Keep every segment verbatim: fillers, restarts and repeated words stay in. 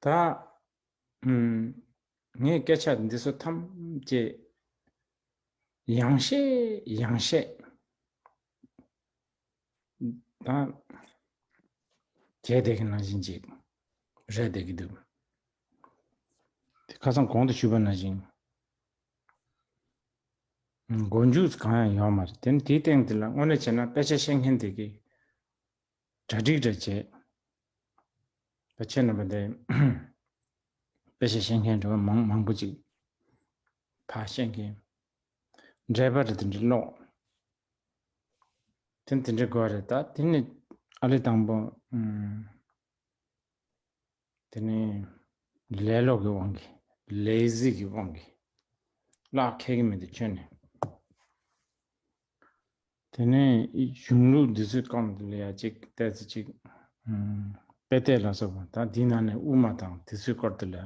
ད་ཨུམ། ངས་སྐད་ཆ་འདི་ཚོ་ཐམས་ཅད་ཡང་བཤད་ཡང་བཤད་ད་བྱས་བསྡད་ཀྱི་ནང་བཞིན་ཅིག་རེད་བསྡད་ཀྱི་འདུག་དེ་ཁ་སང་གོང་དུ་ཞུས་པ་ནང་བཞིན་མགོ་མཇུག་གང་ཡང་ཡོད་མ་རེད། དེ་ནི་དེའི་སྟེང་དེ་ལ་དངོས་གནས་བྱས་ན་དཔེ་ཆ་ཤེས་མཁན་དེ་གིས་གྲ་སྒྲིག་འདྲ་བྱས། ད་ཁྱེད་རྣམ་པ་འདི་དཔེ་ཆ་ཤེས་མཁན་འདྲ་བ་མང་མང་པོ་ཅིག་ཕར་ཤེས་མཁན་འགྲེལ་པ་རེད། དེ་འདྲ་ཀློག་དེ་དེ་འདྲ་དགོས་རེད། ད་དེ་ནི་ཨ་ལེ་དང་པོ་ཨུམ། དེ་ནི་ལེ་ལོ་གི་དབང་གིས་ལེ་ཟི་གི་དབང་གིས་བརླག་ཁེལ་གི་མི་འདུག་ཁྱོན་ནས། དེ་ནས་གཞུང་ལུགས་འདི་ཚོའི་སྐོར་ལ་ཡ་གཅིག་ཏོག་ཙམ་ཅིག་ཨུམ། དཔེ་དེབ་ལ་སོགས་པ་ད་འདིའི་ནང་ནས་དབུ་མ་དང་དེ་ཚོའི་སྐོར་དེ་ལ་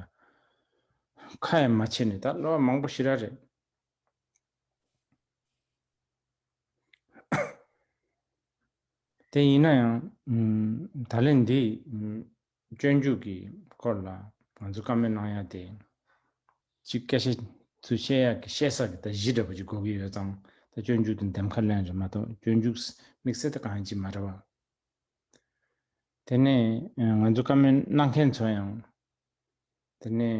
ཁ་ཡང་མ་ཕྱེ་ནས། ད་ལོ་མང་པོ་ཞེ་དྲག་རེད། དེ་ཡིན་ན་ཡང་ཨུམ། ད་ལན་འདི་ཨུམ། སྤྱོད་འཇུག་གི་སྐོར་ལ་ང་ཚོ་བཀའ་མོལ་གནང་ཡ་དེ། གཅིག་སྐད་ཆ་ཚུར་བཤད་ཡག་གི་བཤད་ས་གི་ད་གཞི་འདྲ་པོ་ཅིག་དགོས་ཀྱི་ཡོད་ཙང་། ད་སྤྱོད་འཇུག་དེ་འདེམས་ཁ་ལེན་རེད་མ་གཏོགས་སྤྱོད་འཇུག་དམིགས་བསལ་དེ་གང་ཡང་ཅིག་མ་རེད་བ། དེ་ནས་ང་ཚོ་བཀའ་མོལ་གནང་མཁན་ཚོ་ཡང་། དེ་ནས་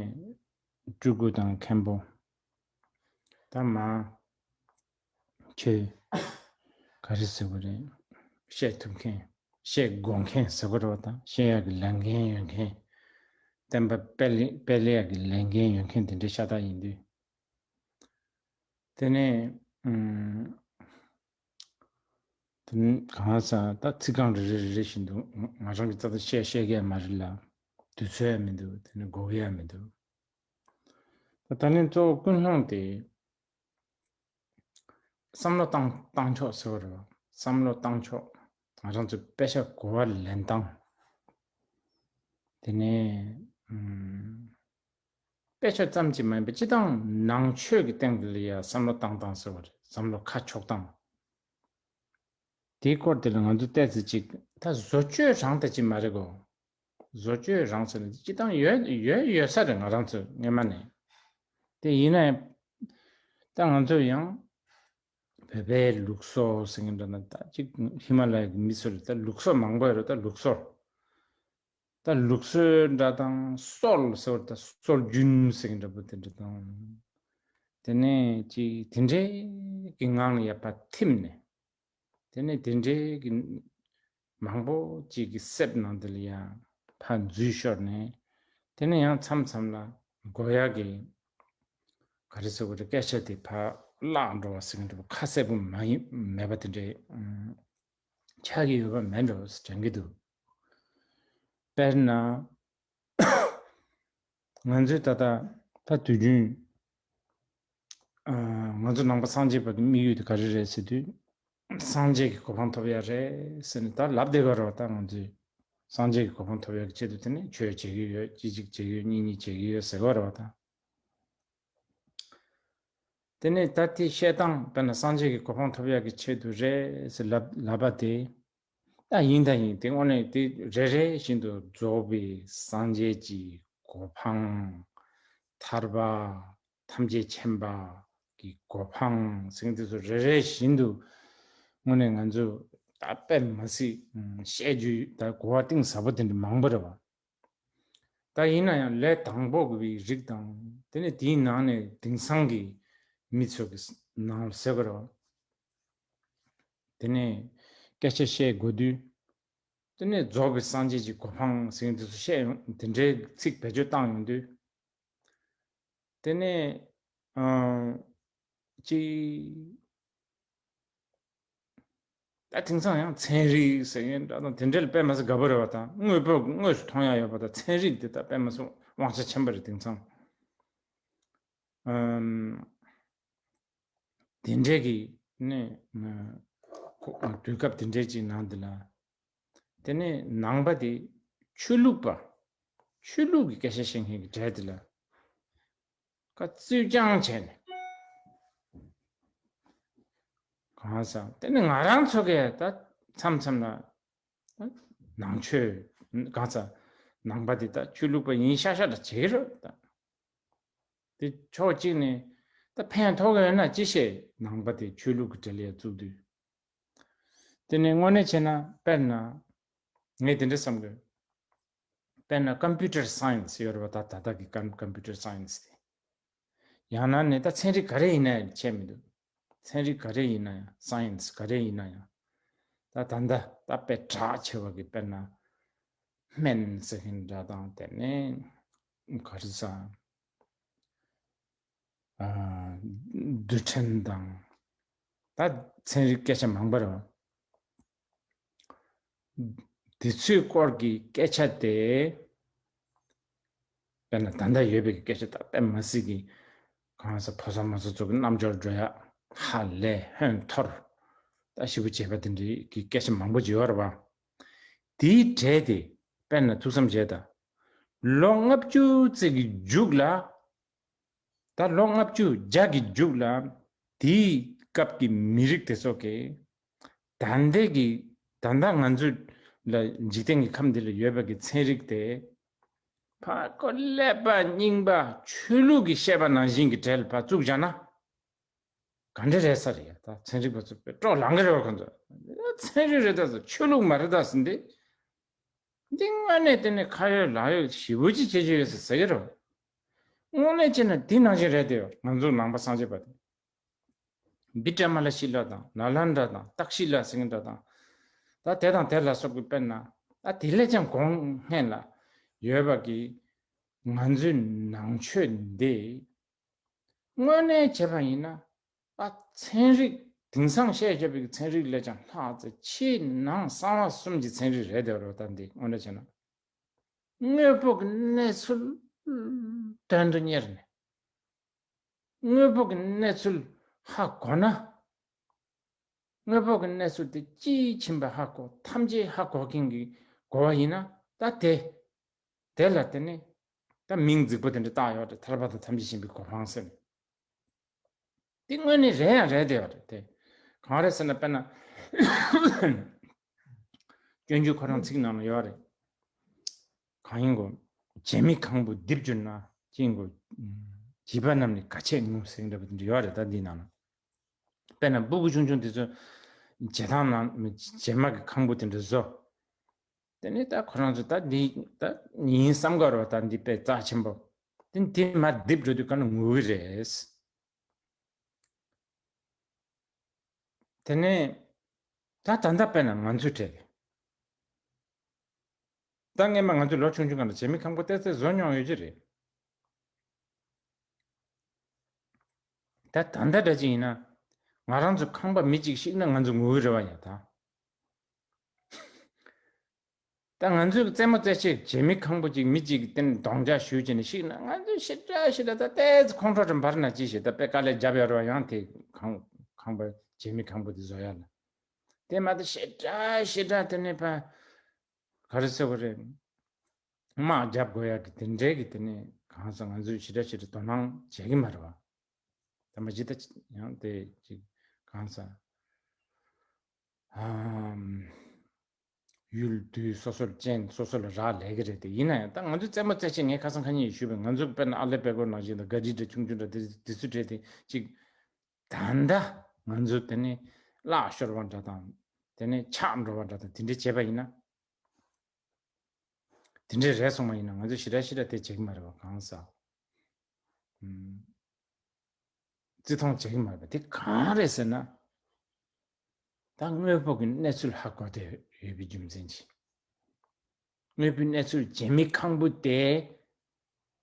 སྤྲུལ་སྐུ་དང་མཁན་པོ། ད་མ། ཁྱོད་ག་རེ་ཟེར་དགོས་རེད། བཤད་ཐུབ་མཁན། བཤད་དགོས་མཁན་ཟེར་དགོས་རེད་བ། ད་བཤད་ཡག་གི་ལས་འགན་ཡོད་མཁན། བསྟན་པ་སྤེལ་སྤེལ་ཡག་གི་ལས་འགན་ཡོད་མཁན་དེ་འདྲའི་ཤ་སྟག་ཡིན་དུས། དེ་ནས་ཨུམ། དེ་ནས་གང་ཟག་ད་ཚིག་རྐང་རེ་རེ་རེ་རེ་བཞིན་དུ་ང་རང་གི་རྩ་དང་བཤད་བཤད་མཁན་མ་རེད་ལ། དུས་ཚོད་ཡང་མི་འདུག་དེ་ནས་དགོས་ཀྱི་ཡང་མི་འདུག་ད་ད་ནི་གཙོ་བོ་ཀུན་སློང་དེ། བསམ་བློ་བཏང་བཏང་ཕྱོགས་ཟེར་བ་རེད་བ། བསམ་བློ་བཏང་ཕྱོགས། ང་རང་ཚོའི་དཔེ་ཆ་གོ་བ་ལེན་སྟངས། དེ་ནས་ཨུམ། དཔེ་ཆ་ཙམ་གྱིས་མ་ཡིན་པ་སྤྱི་དང་ནང་ཆོས་ཀྱི་སྟེང་དུ་ལ་ཡ་བསམ་བློ་བཏང་སྟངས་ཟེར་བ་རེད། བསམ་བློ་ཁ་ཕྱོགས་སྟངས། དེའི་སྐོར་དེ་ལ་ང་ཚོ་ཏོག་ཙམ་ཅིག་ད་བཟོ་བཅོས་རང་ད་ཅིག་མ་རེད་གོ། བཟོ་བཅོས་རང་ཟེར་ན་སྤྱི་བཏང་ཡོད་ཡོད་ཡོད་ས་རེད། ང་རང་ཚོ་སྔོན་མ་ནས། དེ་ཡིན་ན་ཡང་ད་ང་ཚོ་ཡང་བོད་པའི་ལུགས་སྲོལ་ཟེར་མཁན་འདྲ་ན། ད་ཅིག་ཧི་མ་ལ་ཡ་གི་མི་ཚོ་ལ་ད་ལུགས་སྲོལ་མང་པོ་ཡོད་རེད། ད་ལུགས་སྲོལ། ད་ལུགས་སྲོལ་འདྲ་དང་སྲོལ་ཟེར་བ། ད་སྲོལ་རྒྱུན་ཟེར་མཁན་འདྲ་པོ་དེ་འདྲ་དང་། དེ་ནས་ཅིག་དེ་འདྲའི་གི་ངང་ལ་ཡ་ཕར་ཐིམ་ནས། དེ་ནས་དེ་འདྲའི་གི་མང་པོ་ཅིག་གི་གསེབ་ནང་དེ་ལ་ཡང་ཕར་འཛུལ་ཤོར་ནས། དེ་ནས་ཡང་མཚམས་མཚམས་ལ་དགོས་ཡག་གི་ག་རེ་ཟེར་དགོས་རེད། སྐད་ཆ་དེ་ཕར་བརླག་འགྲོ་བ་ཟེར་མཁན་འདྲ་པོ་ཁ་གསལ་པོ་མ་ཡིན་མེད་པ་དེ་འདྲའི་ཨུམ། ཆགས་ཀྱི་ཡོད་པ་མེད་འགྲོ་བ་དྲན་གྱི་འདུག་དཔེར་ན། ང་ཚོས་ད་ལྟ་ད་དུས་རྒྱུན་ཨ། ང་ཚོ་ནང་པ་སངས་རྒྱས་པ་གི་དམིགས་ཡུལ་དེ་ག་རེ་རེད་ཟེར་དུས། སངས་རྒྱས་ཀྱི་གོ་འཕང་ཐོབ་ཡ་རེད་ཟེར་ནས་ད་ལབ་བསྡད་ཀྱི་རེད་བ། ད་ང་ཚོས་སངས་རྒྱས་ཀྱི་གོ་འཕང་ཐོབ་ཡ་གི་ཆེད་དུ་དེ་ནས་ཆོས་བྱེད་ཀྱི་ཡོད། གཅིག་གཅིག་བྱེད་ཀྱི་ཡོད། གཉིས་གཉིས་བྱེད་ཀྱི་ཡོད་ཟེར་གྱི་རེད་བ་ད། དེ་ནས་ད་དེ་བཤད་སྟངས་དཔེར་ན་སངས་རྒྱས་ཀྱི་གོ་འཕང་ཐོབ་ཡག་གི་ཆེད་དུ་རེད་ཟེར་ལབ་ལབ་པ་དེ། ད་ཡིན་ད་ཡིན། དེ་དངོས་གནས་དེ་རེ་རེ་བཞིན་དུ་རྫོགས་པའི་སངས་རྒྱས་ཀྱི་གོ་འཕང་། ཐར་པ། ཐམས་ཅད་མཁྱེན་པ་གི་གོ་འཕང་ཟེར་མཁན་དེ་ཚོ་རེ་རེ་བཞིན་དུ་དངོས་གནས་ང་ཚོས་ད་དཔེ་མ་སྲིད་བཤད་རྒྱུ་ད་གོ་བ་གཏིང་ཟབ་པོ་དེ་འདྲ་མང་པོ་རེད་བ། ད་ཡིན་ན་ཡང་ལས་དང་པོ་གི་རིགས་དང་། དེ་ནས་དེའི་ནང་ནས་དེང་སང་གི་མི་ཚོ་གི་ནང་ལ་ཟེར་དགོས་རེད་བ། དེ་ནས་སྐད་ཆ་བཤད་དགོས་དུས། དེ་ནས་རྫོགས་པའི་སངས་རྒྱས་ཀྱི་གོ་འཕང་ཟེར་མཁན་དེ་ཚོ་བཤད་ཡོང་། དེ་འདྲའི་ཚིག་བེད་སྤྱོད་བཏང་ཡོང་དུས། དེ་ནས་ཨང་ཅི། ད་དེང་སང་ཡང་ཚན་རིག་ཟེར་མཁན་འདྲ་དང་དེ་འདྲ་ལ་དཔེ་མ་སྲིད་དགའ་པོ་རེད་བ་དང་། དངོས་པོ་དངོས་སུ་མཐོང་ཡ་ཡོད་པ་དང་། ཚན་རིག་དེ་ད་དཔེ་མ་སྲིད་དབང་ཆ་ཆེན་པོ་རེད་དེང་སང་། ཨམ། དེ་འདྲའི་གི་ནས་ཁོ་དུས་སྐབས་དེ་འདྲའི་ཅིག་ནང་དེ་ལ། དེ་ནས་ནང་པ་དེ་ཆོས་ལུགས་པ། ཆོས་ལུགས་ཀྱི་སྐད་ཆ་བཤད་མཁན་གྱི་གྲས་དེ་ལ་ཀ་བཙུད་རྐྱང་བྱས་ནས། གང་ཟག་དེ་ནི་ང་རང་ཚོ་གས་ད་མཚམས་མཚམས་ལ་ད་ནང་ཆོས། གང་ཟག་ ནང་པ་དེ་ད་ཆོས་ལུགས་པ་ཡིན་ཤག་ཤག་འདྲ་བྱེད་ཀྱི་རེད་ད། དེ་ཕྱོགས་གཅིག་ནས་ད་ཕན་ཐོགས་ཡོད་ན་ཅི་བྱེད། ནང་པ་དེ་ཆོས་ལུགས་ཀྱི་གྲལ་ལ་བཙུགས་དུས། དེ་ནས་དངོས་གནས་བྱས་ན་དཔེར་ན། ངས་དེ་འདྲ་བསམ་དགོས། དཔེར་ན་ཀམ་པུ་ཊར་སའེན་སི་ཡོད་རེད་པ། ད་ད་ལྟ་གི་ཀམ་ཀམ་པུ་ཊར་སའེན་སི་དེ། ཡང་ན་ནི་ད་ཚན་རིག་ག་རེ་ཡིན་ན་ཡང་ཁྱད་མི་འདུག་ཚན་རིག་ག་རེ་ཡིན་ན་ཡང་སའེན་སི་ག་རེ་ཡིན་ན་ཡང་། ད་ད་ལྟ་ད་དཔེ་གྲགས་ཆེ་བ་གི་དཔེར་ན་སྨན་ཟེར་མཁན་འདྲ་དང་། དེ་ནས་ག་རེ་ཟ། ཨ། རྡུལ་ཕྲན་དང་། ད་ཚན་རིག་སྐད་ཆ་མང་པོ་རེད་བ། དེ་ཚོའི་སྐོར་གྱི་སྐད་ཆ་དེ། དཔེར་ན་ད་ལྟ་ཡོད་པའི་སྐད་ཆ་ད་དཔེ་མ་སྲིད་ཀྱི་གང་ཟག་ཕོ་གསར་མོ་གསར་ཚོ་གི་རྣམ་འབྱོར་འགྲོ་ཡག་ཧ་ལས་ཧོན་འཐོར། ད་ཞེ་པོ་བྱས་པ་དེ་འདྲའི་གི་སྐད་ཆ་མང་པོ་ཅིག་ཡོད་རེད་བ། དེའི་གྲས་དེ་དཔེར་ན་ཐུགས་བསམ་བཞེས་དང་། ལོ་ལྔ་བཅུ་ཙམ་གྱི་མཇུག་ལ། ད་ལོ་ལྔ་བཅུ་བརྒྱ་གི་མཇུག་ལ། དེའི་སྐབས་ཀྱི་མི་རིགས་དེ་ཚོ་གིས་ད་ལྟའི་གི་ད་ལྟ་ང་ཚོ་ལ་འཇིག་རྟེན་གྱི་ཁམས་འདི་ལ་ཡོད་པ་གི་ཚན་རིག་དེ་ཕར་ཀོ་ཀླད་པ་རྙིང་པ་ཆོས་ལུགས་ཀྱི་བཤད་པ་ནང་བཞིན་གྱི་གྲས་ལ་ཕར་བཙུགས་བཞག་ན། ག་འདྲ་རེད་ས་རེད་ཡ། ད་ཚན་རིག་པ་ཚོ་དཔེ་སྤྲོ་ལངས་གི་རེད་བ། ཁོ་ཚོ་ཚན་རིག་རེད་ད་ཟེར། ཆོས་ལུགས་མ་རེད་ད་ཟེར། འདི་འདི་དངོས་གནས་དེ་ནས་ཁ་ཡོད་ལག་ཡོད་ཞེ་པོ་ཅིག་བྱེད་ཀྱི་ཡོད་ཟེར་ཟེར་གི་རེད་བ། དངོས་གནས་བྱས་ན་འདི་ནང་བཞིན་རེད་དེ། ང་ཚོ་ནང་པ་སངས་རྒྱས་པ་དེ་བི་ཀྲ་མ་ལ་ཤི་ལ་དང་ན་ལན་དྲ་དང་ཏག་ཤི་ལ་ཟེར་མཁན་འདྲ་དང་། ད་དེ་དང་དེ་ལ་སོགས་པའི་དཔེར་ན་ད་དེ་ལས་ཀྱང་གོང་སྔན་ལ་ཡོད་པ་གི་ང་ཚོའི་ནང་ཆོས་འདི། དངོས་གནས་བྱས་པ་ཡིན་ན། ཨ། ཚན་རིག་དེང་སང་བཤད་བཞག་པའི་ཚན་རིག་ལས་ཀྱང་ལྷག་ཙམ་ཕྱི་ནང་གསང་བ་གསུམ་གྱི་ཚན་རིག་རེད་དེ་རོ། ད་འདི་དངོས་གནས་བྱས་ན། དངོས་པོ་གི་གནས་ཚུལ་དོན་དུ་གཉེར་ནས། དངོས་པོ་གི་གནས་ཚུལ་ཧ་གོ་ན། དངོས་པོ་གི་གནས་ཚུལ་དེ་དཔྱིས་ཕྱིན་པ་ཧ་གོ། ཐམས་ཅད་ཧ་གོ་མཁན་གྱི་གོ་བ་ཡིན་ན། ད་དེ་དེ་ལ་དེ་ནི་ད་མིང་རྫིག་པོ་དེ་འདྲ་བཏགས་ཡོད་རེད། ཐར་པ་དང་ཐམས་ཅད་མཁྱེན་པའི་གོ་འཕང་ཟེར་ནས། དེ་དངོས་གནས་རེད་ཡང་རེད་དེ་ཡོད་རེད་དེ། གང་རེད་ཟེར་ན། དཔེར་ན་སྤྱོད་འཇུག་ཁོ་རང་ཚིག་ནང་ལ་ཡོད་རེད། གང་ཡིན་གོ། བྱེ་མའི་ཁང་བུ་རྡིབ་གྱུར་ན། ཅི་ཡིན་གོ། བྱིས་པ་རྣམས་ནི་ག་ཆད་ངུ་ཟེར་འདྲ་པོ་དེ་འདྲ་ཡོད་རེད། ད་འདི་ནང་ལ། དཔེར་ན་སྤུ་གུ་ཆུང་ཆུང་དེ་ཚོ་བྱེ་ཐང་ནང་བྱེ་མ་གི་ཁང་བུ་དེ་འདྲ་བཟོ། དེ་ནས་ད་ཁོ་རང་ཚོ་ད་འདི་ད་ཡིན་བསམ་གི་རེད་བ། ད་འདི་དཔེ་རྩ་ཆེན་པོ། དེ་དེ་མར་རྡིབ་འགྲོ་དུས་ག་ན་ངུ་གི་རེད། དེ་ནས་ད་ད་ལྟ་དཔེར་ན་ང་ཚོའི་གྲས། ད་སྔན་མ་ང་ཚོ་ལོ་ཆུང་ཆུང་སྒང་ལ་བྱེ་མའི་ཁང་བུ་ཏོག་ཙམ་བཟོ་མྱོང་ཡོད་ཀྱི་རེད། ད་ད་ལྟ་འདྲ་ཅིག་ཡིན་ན། ང་རང་ཚོ་ཁང་པ་མི་གཅིག་བཤིག་ན་ང་ཚོ་ངུ་གི་རེད་བ་ཡ། ད། ད་ང་ཚོའི་རྩེད་མོ་རྩེ་ཆེད་བྱེ་མའི་ཁང་བུ་གཅིག་མི་གཅིག་གིས་དེ་ནས་གདོང་ལྕག་གཞུས་བྱས་ནས་བཤིག་ན། ང་ཚོས་ཞེ་དྲག་ཞེ་དྲག་ད་ཏོག་ཙམ་ཁོང་ཁྲོ་དྲན་པར་ན་ཅི་ཞེས་ད་དཔེ་དཀའ་ལས་བརྒྱབ་ཡོད་རེད་བ། ཡང་དེ་ཁང་ཁང་པ་བྱེ་མའི་ཁང་བུ་དེ་བཟོ་ཡ་ལ། དེ་མ་གཏོགས་ཞེ་དྲག་ཞེ་དྲག་དེ་ནས་ཕ་ག་རེ་ཟེར་བ་རེད། དམག་རྒྱབ་དགོས་ཡ་གི་དེ་འདྲའི་གི་དེ་ནས་གང་ཟག་ང་ཚོས་ཞེ་དྲག་ཞེ་དྲག་དོ་སྣང་བྱེད་ཀྱི་མ་རེད་བ། ད་མ་གཞི་ད་ཡང་དེ་ཅིག་གང་ཟག་ཨམ། ཡུལ་དུས་སོ་སོར་ཅན་སོ་སོ་ལ་རག་ལས་ཀྱི་རེད་དེ། ཡིན་ན་ཡང་ད་ང་ཚོའི་རྩེད་མོ་རྩེ་ཆེད་ངས་ཁ་སང་ཁ་ཉིན་ཞུས་པའི། ང་ཚོ་དཔེར་ན་ཨ་ལེ་དཔལ་སྐོར་ནང་བཞིན་དང་ག་རི་འདྲ་ཆུང་ཆུང་འདྲ་དེ་དེ་ཚོའི་གྲས་དེ་ཅིག་ད་ལྟ་ང་ཚོ་དེ་ནས་བརླག་ཤོར་བ་འདྲ་དང་། དེ་ནས་ཆག་འགྲོ་བ་འདྲ་དང་། དེ་འདྲ་བྱས་པ་ཡིན་ན། དེ་འདྲ་རེད་སོང་བ་ཡིན་ན་ང་ཚོས་ཞེ་དྲག་ཞེ་དྲག་དེ་བྱེད་ཀྱི་མ་རེད་བ། གང་ཟག་ཨུམ། བརྩི་མཐོང་བྱེད་ཀྱི་མ་རེད་པ། དེ་གང་རེད་ཟེར་ན། ད་དངོས་པོ་གི་གནས་ཚུལ་ཧ་གོ་བསྡད་ཡོད་པའི་རྒྱུ་མཚན་གྱིས། དངོས་པོའི་གནས་ཚུལ་བྱེ་མའི་ཁང་བུ་དེ་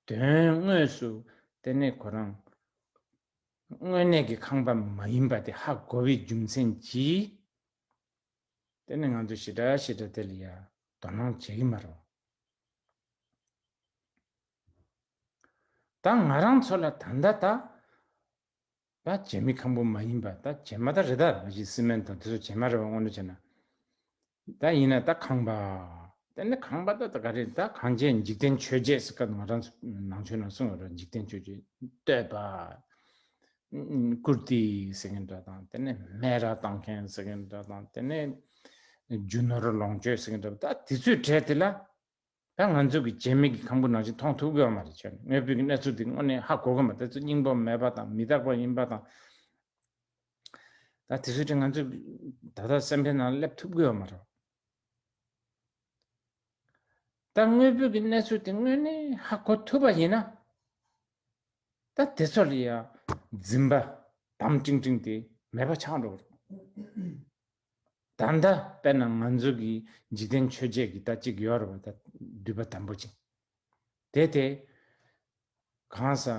དོན་དངོས་སུ་དེ་ནས་ཁོ་རང་དངོས་གནས་ཀྱི་ཁང་པ་མ་ཡིན་པ་དེ་ཧ་གོ་བའི་རྒྱུ་མཚན་གྱིས། དེ་ནས་ང་ཚོས་ཞེ་དྲག་ཞེ་དྲག་དེ་ལ་ཡ་དོ་སྣང་བྱེད་ཀྱི་མ་རེད། ད་ང་རང་ཚོ་ལ་ད་ལྟ་ད་ད་བྱེ་མའི་ཁང་བུ་མ་ཡིན་པ། ད་བྱེ་མ་ད་རེད། ད་མ་གཞི་སི་མེན་དང་དེ་ཚོ་བྱེ་མ་རེད་བ། དངོས་གནས་བྱས་ན། ད་ཡིན་ན་ད་ཁང་པ། དེ་ནས་ཁང་པ་ད་ད་ག་རེ། ད་གངས་ཅན་འཇིག་རྟེན་མཆོད་བརྗེད་ཟེར་སྐབས་ང་རང་ཚོ་ནང་ཆོས་ནང་གསུངས་ཡོད་རེད། འཇིག་རྟེན་མཆོད་བརྗེད། བསྟོད་པ། བཀུར་སྟི་ཟེར་མཁན་འདྲ་དང་། དེ་ནས་སྨད་ར་བཏང་མཁན་ཟེར་མཁན་འདྲ་དང་། དེ་ནས་རྒྱུ་ནོར་ལོངས་སྤྱོད་ཟེར་མཁན་འདྲ། ད་དེ་ཚོའི་གྲས་དེ་ལ། ད་ང་ཚོ་གི་བྱེད་མེད་ཀྱི་ཁང་བུ་ནང་བཞིན་མཐོང་ཐུབ་ཀྱི་ཡོད་མ་རེད། ཁྱོད་དངོས་པོའི་གི་གནས་ཚུལ་དེ་དངོས་གནས་ཧ་གོ་གི་མ་རེད། དེ་ཚོ་སྙིང་པོ་མེད་པ་དང་མི་རྟག་པ་ཡིན་པ་དང་། ད་དེ་ཚོའི་གྲས་ང་ཚོས་ད་ལྟ་སེམས་པའི་ནང་སླེབས་ཐུབ་ཀྱི་ཡོད་མ་རེད། ད་དངོས་པོའི་གི་གནས་ཚུལ་དེ་དངོས་གནས་ཧ་གོ་ཐུབ་པ་ཡིན་ན། ད་དེ་ཚོ་ལ་ཡ་འཛིན་པ་དམ་ཀྲིང་ཀྲིང་དེ་མེད་པ་ཆགས་འགྲོ་གི་རེད། ད་ལྟ་དཔེར་ན་ང་ཚོ་གི་འཇིག་རྟེན་ཆོས་བརྒྱད་ཀྱི་ད་གཅིག་ཡོད་རེད་བ། ད་འདུས་པ་དམ་པོ་ཅིག་དེ་དེ་གང་ཟག་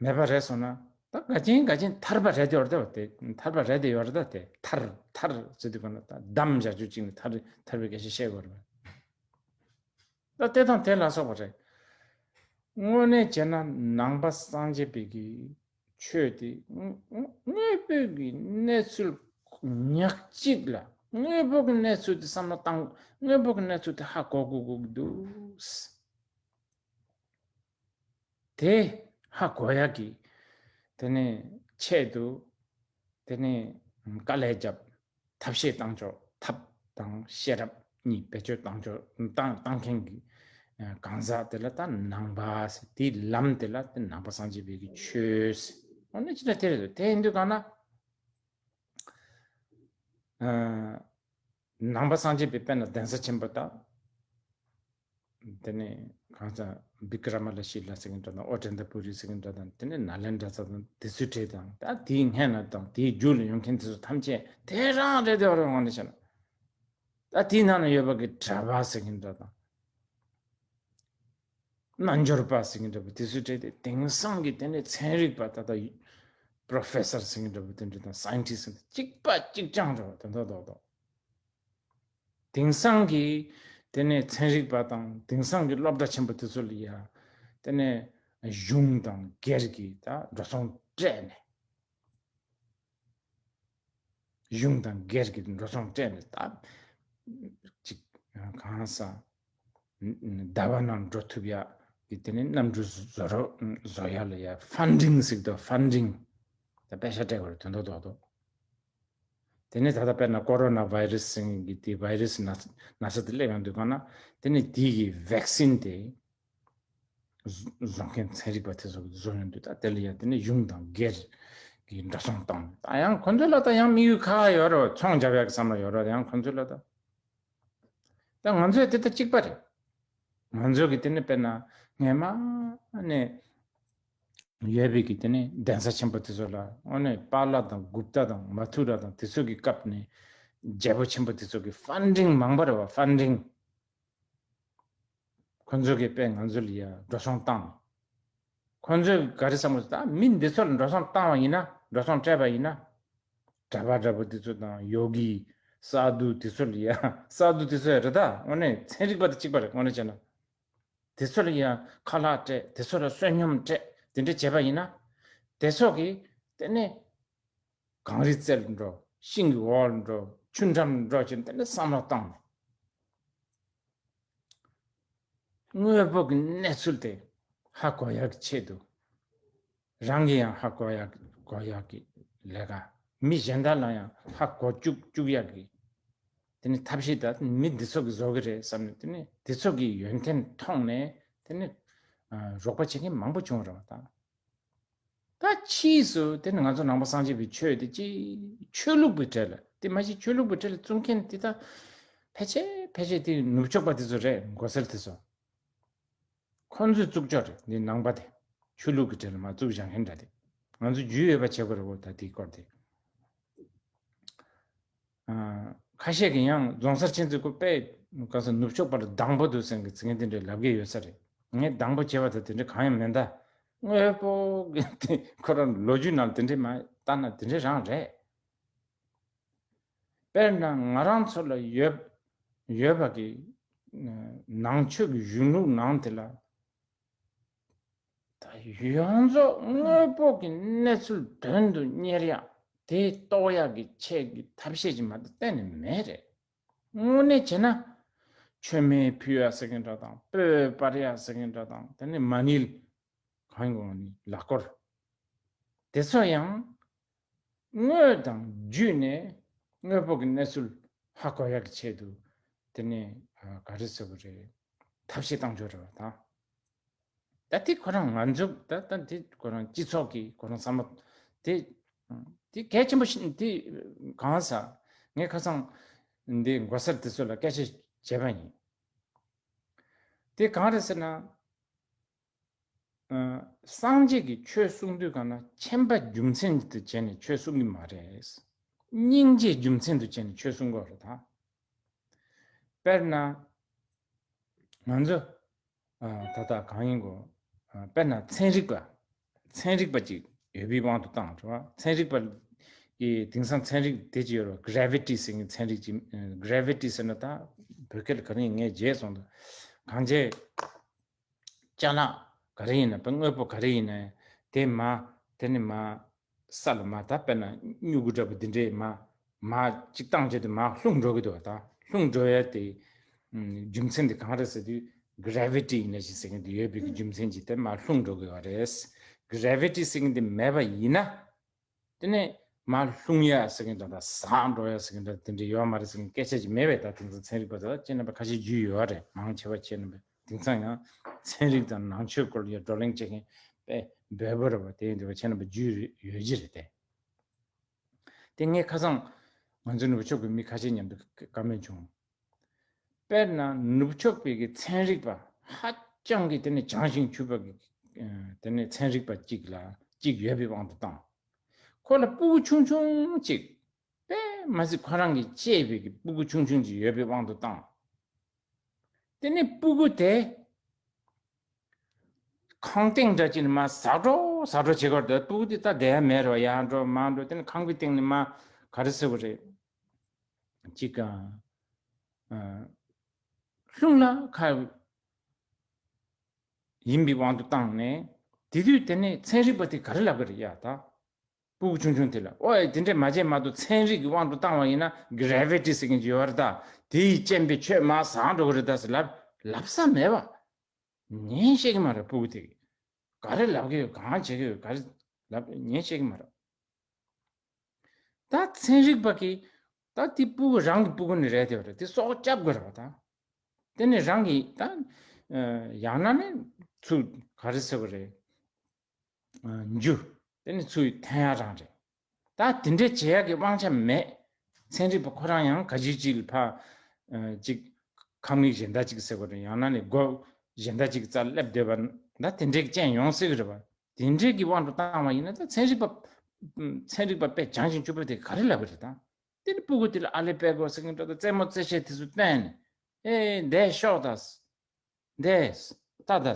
མེད་པ་རེད་སོང་ན། ད་ག་ཅིན་ག་ཅིན་ཐར་པ་རེད་དེ་ཡོད་རེད་ད། དེ་ཐར་པ་རེད་དེ་ཡོད་རེད་ད། དེ་ཐར་ཐར་ཟེར་དུས་ག་ན་ད་བསྡམས་བཞག་རྒྱུ་ཅིག་ནི་ཐར་ཐར་པའི་སྐད་ཆ་བཤད་དགོས་རེད། ད་དེ་དང་དེ་ལ་སོགས་པ་རེད། དངོས་གནས་བྱས་ན་ནང་པ་སངས་རྒྱས་པའི་གི་ཆོས་དེ་དངོས་དངོས་པོའི་གི་གནས་ཚུལ་ཉག་གཅིག་ལ་དངོས་པོ་གི་གནས་ཚུལ་དེ་བསམ་བློ་བཏང་། དངོས་པོ་གི་གནས་ཚུལ་དེ་ཧ་གོ་གོ་གོ་གི་འདུག་དེ་ཧ་གོ་ཡག་གི་དེ་ནས་ཆེད་དུ་དེ་ནས་དཀའ་ལས་བརྒྱབ། ཐབས་ཤེས་བཏང་ཆོག་ཐབས་དང་ཤེས་རབ་གཉིས་བེད་སྤྱོད་བཏང་ཆོག་བཏང་བཏང་མཁན་གྱི་ཨ་གང་ཟག་དེ་ལ་ད་ནང་པ་ཟེར། དེའི་ལམ་དེ་ལ་དེ་ནང་པ་སངས་རྒྱས་པའི་གི་ཆོས་ཟེར། འོ་ན་ཅི་འདྲ་དེ་རེད། དེ་ཡིན་དུས་གང་ན་ཨ་ནང་པ་སངས་རྒྱས་པའི་དཔེར་ན་གདན་ས་ཆེན་པོ་དང་། དེ་ནས་གང་ཟག་བི་ཀྲ་མ་ལ་ཤི་ལ་ཟེར་མཁན་འདྲ་དང་། ཨོ་ཏནྟ་པུ་རི་ཟེར་མཁན་འདྲ་དང་། དེ་ནས་ནཱ་ལེནྡྲ་ས་དང་། དེ་ཚོའི་གྲས་དང་། ད་དེའི་སྔན་ལ་དང་དེའི་རྒྱུད་ལ་ཡོང་མཁན་དེ་ཚོ་ཐམས་ཅད་དེ་རང་རེད་དེ། འོ་རེད་འོང་ནས་བྱས་ན། ད་དེའི་ནང་ན་ཡོད་པ་གི་གྲྭ་པ་ཟེར་མཁན་འདྲ་དང་། རྣལ་འབྱོར་པ་ཟེར་མཁན་འདྲ་པོ་དེ་ཚོའི་གྲས་དེ་དེང་སང་གི་དེ་ནས་ཚན་རིག་པ་ད་ལྟ་པྲོ་ཕེ་སར་ཟེར་མཁན་འདྲ་པོ་དེ་འདྲ་དང་། སའིན་ཊིསཊ་ཟེར་མཁན་གཅིག་པ་གཅིག་རྐྱང་འདྲ་པོ་དེ་འདྲ་རྡོག་རྡོག་དེང་སང་གི་དེ་ནས་ཚན་རིག་པ་དང་དེང་སང་གི་སློབ་གྲྭ་ཆེན་པོ་དེ་ཚོ་ལ་ཡ་དེ་ནས་གཞུང་དང་སྒེར་གྱི་ད་འགྲོ་སོང་སྤྲད་ནས། གཞུང་དང་སྒེར་གྱི་འགྲོ་སོང་སྤྲད་ནས་ད་ཅིག་གང་ཟག་ཟླ་བ་ནང་འགྲོ་ཐུབ་ཡག་གི་དེ་ནས་གནམ་གྲུ་བཟོ་རོགས་བཟོ་ཡག་ལ་ཡ་ཕན་ཌིང་ཟེར་གི་འདུག་ཕན་ཌིང་། ད་པེ་ཤ་སྤྲད་དགོས་རེད་དོན་དག་རྡོག་རྡོག་དེ་ནས་ད་ལྟ་དཔེར་ན་ཀོ་རོ་ན་བྷའི་རེ་སི་ཟེར་མཁན་གྱི་དེ་བྷའི་རེ་སི་ན་ན་ཚ་དེ་སླེབས་ཡོང་དུས་གང་ན་དེ་ནས་དེ་གི་ཝེག་སིན་དེ་བཟོ་བཟོ་མཁན་ཚན་རིག་པ་དེ་ཚོ་གིས་བཟོ་ཡོང་དུས། ད་དེ་ལ་ཡང་དེ་ནས་གཞུང་དང་སྒེར་གྱི་འགྲོ་སོང་བཏང་། ད་ཡང་ཁོ་ཚོ་ལ་ད་ཡང་དམིགས་ཡུལ་ཁག་ཡོད་རེད། ཚོང་རྒྱབ་ཡག་གི་བསམ་བློ་ཡོད་རེད། ཡང་ཁོ་ཚོ་ལ་ད། ད་ང་ཚོས་དེ་ད་གཅིག་པ་རེད། ང་ཚོ་གི་དེ་ནས་དཔེར་ན་སྔས་མ་ནས་ཡོད་པའི་གི་དེ་ནས་གདན་ས་ཆེན་པོ་དེ་ཚོ་ལ་དངོས་གནས་པཱ་ལ་དང་གུཔྟ་དང་མ་ཐུ་ར་དང་དེ་ཚོ་གི་སྐབས་ནས་རྒྱལ་པོ་ཆེན་པོ་དེ་ཚོ་གི་ཕན་ཌིང་མང་པོ་རེད་བ། ཕན་ཌིང་ཁོ་ཚོ་གི་དཔེ་ང་ཚོ་ལ་ཡ་འགྲོ་སོང་བཏང་། ཁོ་ཚོས་ག་རེ་བསམ་གི་འདུག་ད་མི་འདི་ཚོ་ལ་འགྲོ་སོང་བཏང་བ་ཡིན་ན། འགྲོ་སོང་སྤྲད་པ་ཡིན་ན། གྲྭ་པ་འདྲ་པོ་འདི་ཚོ་དང་ཡོ་གི་སཱ་དྷུ་འདི་ཚོ་ལ་ཡ། སཱ་དྷུ་འདི་ཚོ་ཡ་རེད་ད། དངོས་གནས་ཚན་རིག་པ་དང་གཅིག་པ་རེད། དངོས་གནས་བྱས་ན། དེ་ཚོ་ལ་ཡ་ཁ་ལག་སྤྲད། དེ་ཚོ་ལ་བསོད་སྙོམས་སྤྲད། དེ་འདྲ་བྱས་པ་ཡིན་ན། དེ་ཚོ་གིས་དེ་ནས་གངས་རི་རྩེར་འགྲོ། ཤིང་གི་འོག་ལ་འགྲོ། ཆུ་འགྲམ་འགྲོ་བྱས་དེ་འདྲ་བསམ་བློ་བཏང་། དངོས་པོ་གི་གནས་ཚུལ་དེ་ཧ་གོ་ཡག་གི་ཆེད་དུ། རང་གིས་ཡང་ཧ་གོ་ཡག་གོ་ཡག་གི་ལས་ཀ། མི་གཞན་དག་ལ་ཡང་ཧ་གོ་བཅུག་བཅུག་ཡག་གི་དེ་ནི་ཐབས་ཤེས་ད་མི་འདི་ཚོ་གིས་བཟོ་གི་རེད་བསམ་ནས། དེ་ནི་དེ་ཚོ་གི་ཡོན་ཏན་མཐོང་ནས་དེ་ནི་ཨ་རོགས་པ་བྱེད་མཁན་མང་པོ་བྱུང་བ་རེད་བ། ད་ད་ཕྱིས་སུ་དེ་ནི་ང་ཚོ་ནང་པ་སངས་རྒྱས་པའི་ཆོས་དེ་ཅི་ཆོས་ལུགས་པའི་གྲས་ལ། དེ་མ་གཞི་ཆོས་ལུགས་པའི་གྲས་ལ་བཙུགས་མཁན་དེ་ད་ཕལ་ཆེར་ཕལ་ཆེར་དེ་ནུབ་ཕྱོགས་པ་དེ་ཚོ་རེད། མགོ་སེར་དེ་ཚོ། ཁོང་ཚོས་བཙུགས་ཆོག་རེད། འདི་ནང་པ་དེ་ཆོས་ལུགས་ཀྱི་གྲས་ལ་མ་བཙུགས་བཞག་མཁན་འདྲ་དེ། ང་ཚོ་རྒྱུས་ཡོད་པ་བྱེད་དགོས་རེད་འོ། ད་དེའི་སྐོར་དེ། ཨ། ཁ་ཤས་ཀྱིས་ཡང་རྫོང་སར་ཕྱིན་ཚེ་ཁོ་དཔེ་ག་ས་ནུབ་ཕྱོགས་པ་ལ་སྡང་པོ་འདུག་ཟེར་གི་ཚིག་ངན་དེ་འདྲ་ལབ་གི་ཡོད་ས་རེད། ངས་སྡང་པོ་བྱས་པ་དང་དེ་འདྲ་གང་ཡང་མེད་ད། དངོས་པོ་གི་དེ་ཁོ་རང་ལོ་རྒྱུས་ནང་དེ་འདྲ་མ་ལྟ་ན་དེ་འདྲ་རང་རེད། དཔེར་ན་ང་རང་ཚོ་ལ་ཡོད་ཡོད་པ་གི་ནང་ཆོས་ཀྱི་གཞུང་ལུགས་ནང་དེ་ལ། ད་ཡོངས་རྫོགས་དངོས་པོ་གི་གནས་ཚུལ་དོན་དུ་གཉེར་ཡག་དེ་རྟོགས་ཡག་གི་ཆེད་ཀྱི་ཐབས་ཤེས་ཅིག་མ་གཏོགས་གཏན་ནས་མེད་རེད། དངོས་གནས་བྱས་ན། མཆོད་མེ་ཕུལ་ཡག་ཟེར་མཁན་འདྲ་དང་། སྤོས་སྤར་ཡག་ཟེར་མཁན་འདྲ་དང་། དེ་ནས་མ་ཎི་གང་ཡིན་གོང་ནི་ལག་སྐོར། དེ་ཚོ་ཡང་དངོས་དང་བརྒྱུད་ནས་དངོས་པོ་གི་གནས་ཚུལ་ཧ་གོ་ཡག་གི་ཆེད་དུ། དེ་ནས་ག་རེ་ཟེར་དགོས་རེད། ཐབས་ཤེས་བཏང་ཆོག་རེད་བ་དང་། ད་དེ་ཁོ་རང་ང་ཚོ་ད་ད་དེ་ཁོ་རང་སྤྱི་ཚོགས་ཀྱི་ཁོ་རང་བསམ་བློ་དེ་དེ་གལ་ཆེན་པོ་ཞིག་དེ་གང་ཟག་ངས་ཁ་སང་འདི་མགོ་སར་དེ་ཚོ་ལ་སྐད་ཆ་བྱས་པ་ཡིན། དེ་གང་རེད་ཟེར་ན། ཨ། སངས་རྒྱས་ཀྱིས་ཆོས་གསུང་དུས་གང་ན་མཁྱེན་པ་རྒྱུ་མཚན་དུ་བྱས་ནས་ཆོས་གསུང་གི་མ་རེད། སྙིང་རྗེ་རྒྱུ་མཚན་དུ་བྱས་ནས་ཆོས་གསུང་དགོས་རེད་ད། དཔེར་ན། ང་ཚོ། ཨ། ད་ལྟ་གང་ཡིན་གོ། ཨ། དཔེར་ན་ཚན་རིག་པ། ཚན་རིག་པ་ཅིག་ཡོད་པའི་དབང་དུ་བཏང་རེད་བ། ཚན་རིག་པ་གི་དེང་སང་ཚན་རིག་དེ་ཅིག་ཡོད་རེད་བ། གྷི་རེ་ཝི་ཊི་ཟེར་མཁན་ཚན་རིག་ཅིག་གྷི་རེ་ཝི་ཊི་ཟེར་ན་ད་བོད་སྐད་ལ་ག་རེ་ཡིན་ངས་བརྗེད་སོང་ད། གང་བྱས། ཅ་ལག་ག་རེ་ཡིན་ན་དངོས་པོ་ག་རེ་ཡིན་ན་དེ་མ་དེ་ནི་མ་ས་ལ་མ་ད་དཔེར་ན་སྨྱུ་གུ་འདྲ་པོ་འདི་འདྲས་མ་མ་གཅིག་བཏང་བྱས་དུས་མ་ལྷུང་འགྲོ་གི་འདུག་བ། ད་ལྷུང་འགྲོ་ཡ་དེ་རྒྱུ་མཚན་དེ་གང་རེད་ཟེར་དུས་གྷི་རེ་ཝི་ཊི་ཡིན་ན་ཞིག་ཟེར་མཁན་དེ་ཡོད་པའི་གི་རྒྱུ་མཚན་གྱིས་དེ་མ་ལྷུང་འགྲོ་གི་བ་རེད། གྷི་རེ་ཝི་ཊི་ཟེར་མཁན་དེ་མེད་པ་ཡིན་ན། དེ་ནས་མར་ལྷུང་ཡ་ཟེར་མཁན་དང་ཟག་འགྲོ་ཡ་ཟེར་མཁན་དེ་འདྲ་ཡོད་མ་རེད་ཟེར་མཁན་སྐད་ཆ་ཅིག་མེད་པས། ད་དེང་སང་ཚན་རིག་པ་ཚོ་ཁྱེད་རྣམ་པ་ཁ་ཤས་རྒྱུས་ཡོད་རེད། མང་ཆེ་བ་ཁྱེད་རྣམ་པས་དེང་སང་ཡང་ཚན་རིག་དང་ནང་ཆོས་སྐོར་ལ་བགྲོ་གླེང་བྱེད་མཁན་དཔེ་འབོལ་པོ་རེད་བ། དེ་ཡིན་དུས་ཁྱེད་རྣམ་པ་རྒྱུས་ཡོད་ཀྱི་རེད་དེ། དེ་ངས་ཁ་སང་ང་ཚོ་ནུབ་ཕྱོགས་ཀྱི་མི་ཁ་ཤས་མཉམ་དུ་བཀའ་མོལ་བྱུང་། དཔེར་ན་ནུབ་ཕྱོགས་པའི་གི་ཚན་རིག་པ་ཧ་ཅང་གི་དེ་ནས་བྱང་ཞིང་ཆུབ་པ་གི་དེ་ནས་ཚན་རིག་པ་གཅིག་ལ་གཅིག་ཡོད་པའི་དབང་དུ་བཏང་། ཁོ་ལ་སྤུ་གུ་ཆུང་ཆུང་གཅིག་དཔེ་མ་སྲིད་ཁོ་རང་གི་གཅེས་པའི་གི་སྤུ་གུ་ཆུང་ཆུང་གཅིག་ཡོད་པའི་དབང་དུ་བཏང་། དེ་ནས་སྤུ་གུ་དེ་ཁང་སྟེང་འདྲ་ཅིག་ནས་མར་ཟག་འགྲོ་ཟག་འགྲོ་བྱེད་ཀྱི་ཡོད་རེད། སྤུ་གུ་དེ་ད་བསྡད་ཡ་མེད་རེད་བ། ཡར་འགྲོ་མར་འགྲོ། དེ་ནས་ཁང་པའི་སྟེང་ནས་མར་ག་རེ་ཟེར་དགོས་རེད། ཅིག་ཨ། ལྷུང་ལ་ཁ་ཡིན་པའི་དབང་དུ་བཏང་ནས། དེ་དུས་དེ་ནས་ཚན་རིག་པ་དེ་ག་རེ་ལབ་ཀྱི་རེད་ཡ། ད་སྤུ་གུ་ཆུང་ཆུང་དེ་ལ་ཨོ་ཨེ་དེ་འདྲས་མ་བྱེད་མ་གཏོགས། ཚན་རིག་གི་དབང་དུ་བཏང་བ་ཡིན་ན་གྷི་རེ་ཝི་ཊི་ཟེར་མཁན་ཅིག་ཡོད་རེད་ད། དེ་ཡི་རྐྱེན་པས་ཁྱོད་མར་ཟག་འགྲོ་གི་རེད་ད་ཟེར་ལབ་ལབ་ས་མེད་པ། ཉན་ཤེས་ཀྱི་མ་རེད། སྤུ་གུ་དེ་ག་རེ་ལབ་ཀྱི་ཡོད། གང་བྱེད་ཀྱི་ཡོད། ག་རེ་ལབ་ཉན་ཤེས་ཀྱི་མ་རེད། ད་ཚན་རིག་པ་གིས་ད་དེ་སྤུ་གུ་རང་གི་སྤུ་གུ་ནི་རེད་དེ་བ་རེད། དེ་སྲོག་སྐྱབས་དགོས་རེད་བ། ད་དེ་ནི་རང་གི་ད་ཡང་ན་ནི་ཚུར་ག་རེ་ཟེར་བ་རེད། འཇུ། དེ་ནི་ཚུར་འཐེན་ཡ་རང་རེད། ད་དེ་འདྲས་བྱེད་ཡ་གི་དབང་ཆ་མེད། ཚན་རིག་པ་ཁོ་རང་ཡང་ག་ཅིག་ཅིག་ལ་ཕ་ཅིག་ཁང་མིག་གཞན་དག་ཅིག་ཟེར་བ་རེད། ཡང་ན་ནི་སྒོ་གཞན་དག་ཅིག་རྩར་སླེབས་བསྡད་པ་ད་དེ་འདྲས་ཀྱི་རྐྱེན་ཡོང་སྲིད་གི་རེད་བ། དེ་འདྲས་ཀྱི་དབང་དུ་བཏང་བ་ཡིན་ན་ད་ཚན་རིག་པ་ཚན་རིག་པ་དཔེ་བྱང་ཞིང་ཆུབ་པ་དེ་ག་རེ་ལབ་གི་རེད་ད། དེ་ནི་སྤུ་གུ་དེ་ལ་ཨ་ལེ་པད་ཀོ་ཟེར་མཁན་འདྲ་ད་རྩེད་མོ་རྩེ་བྱེད་དེ་ཚོ་བསྟན་ནས་ཨེ་འདས་ཤོག་ད། འདས་ད་ད།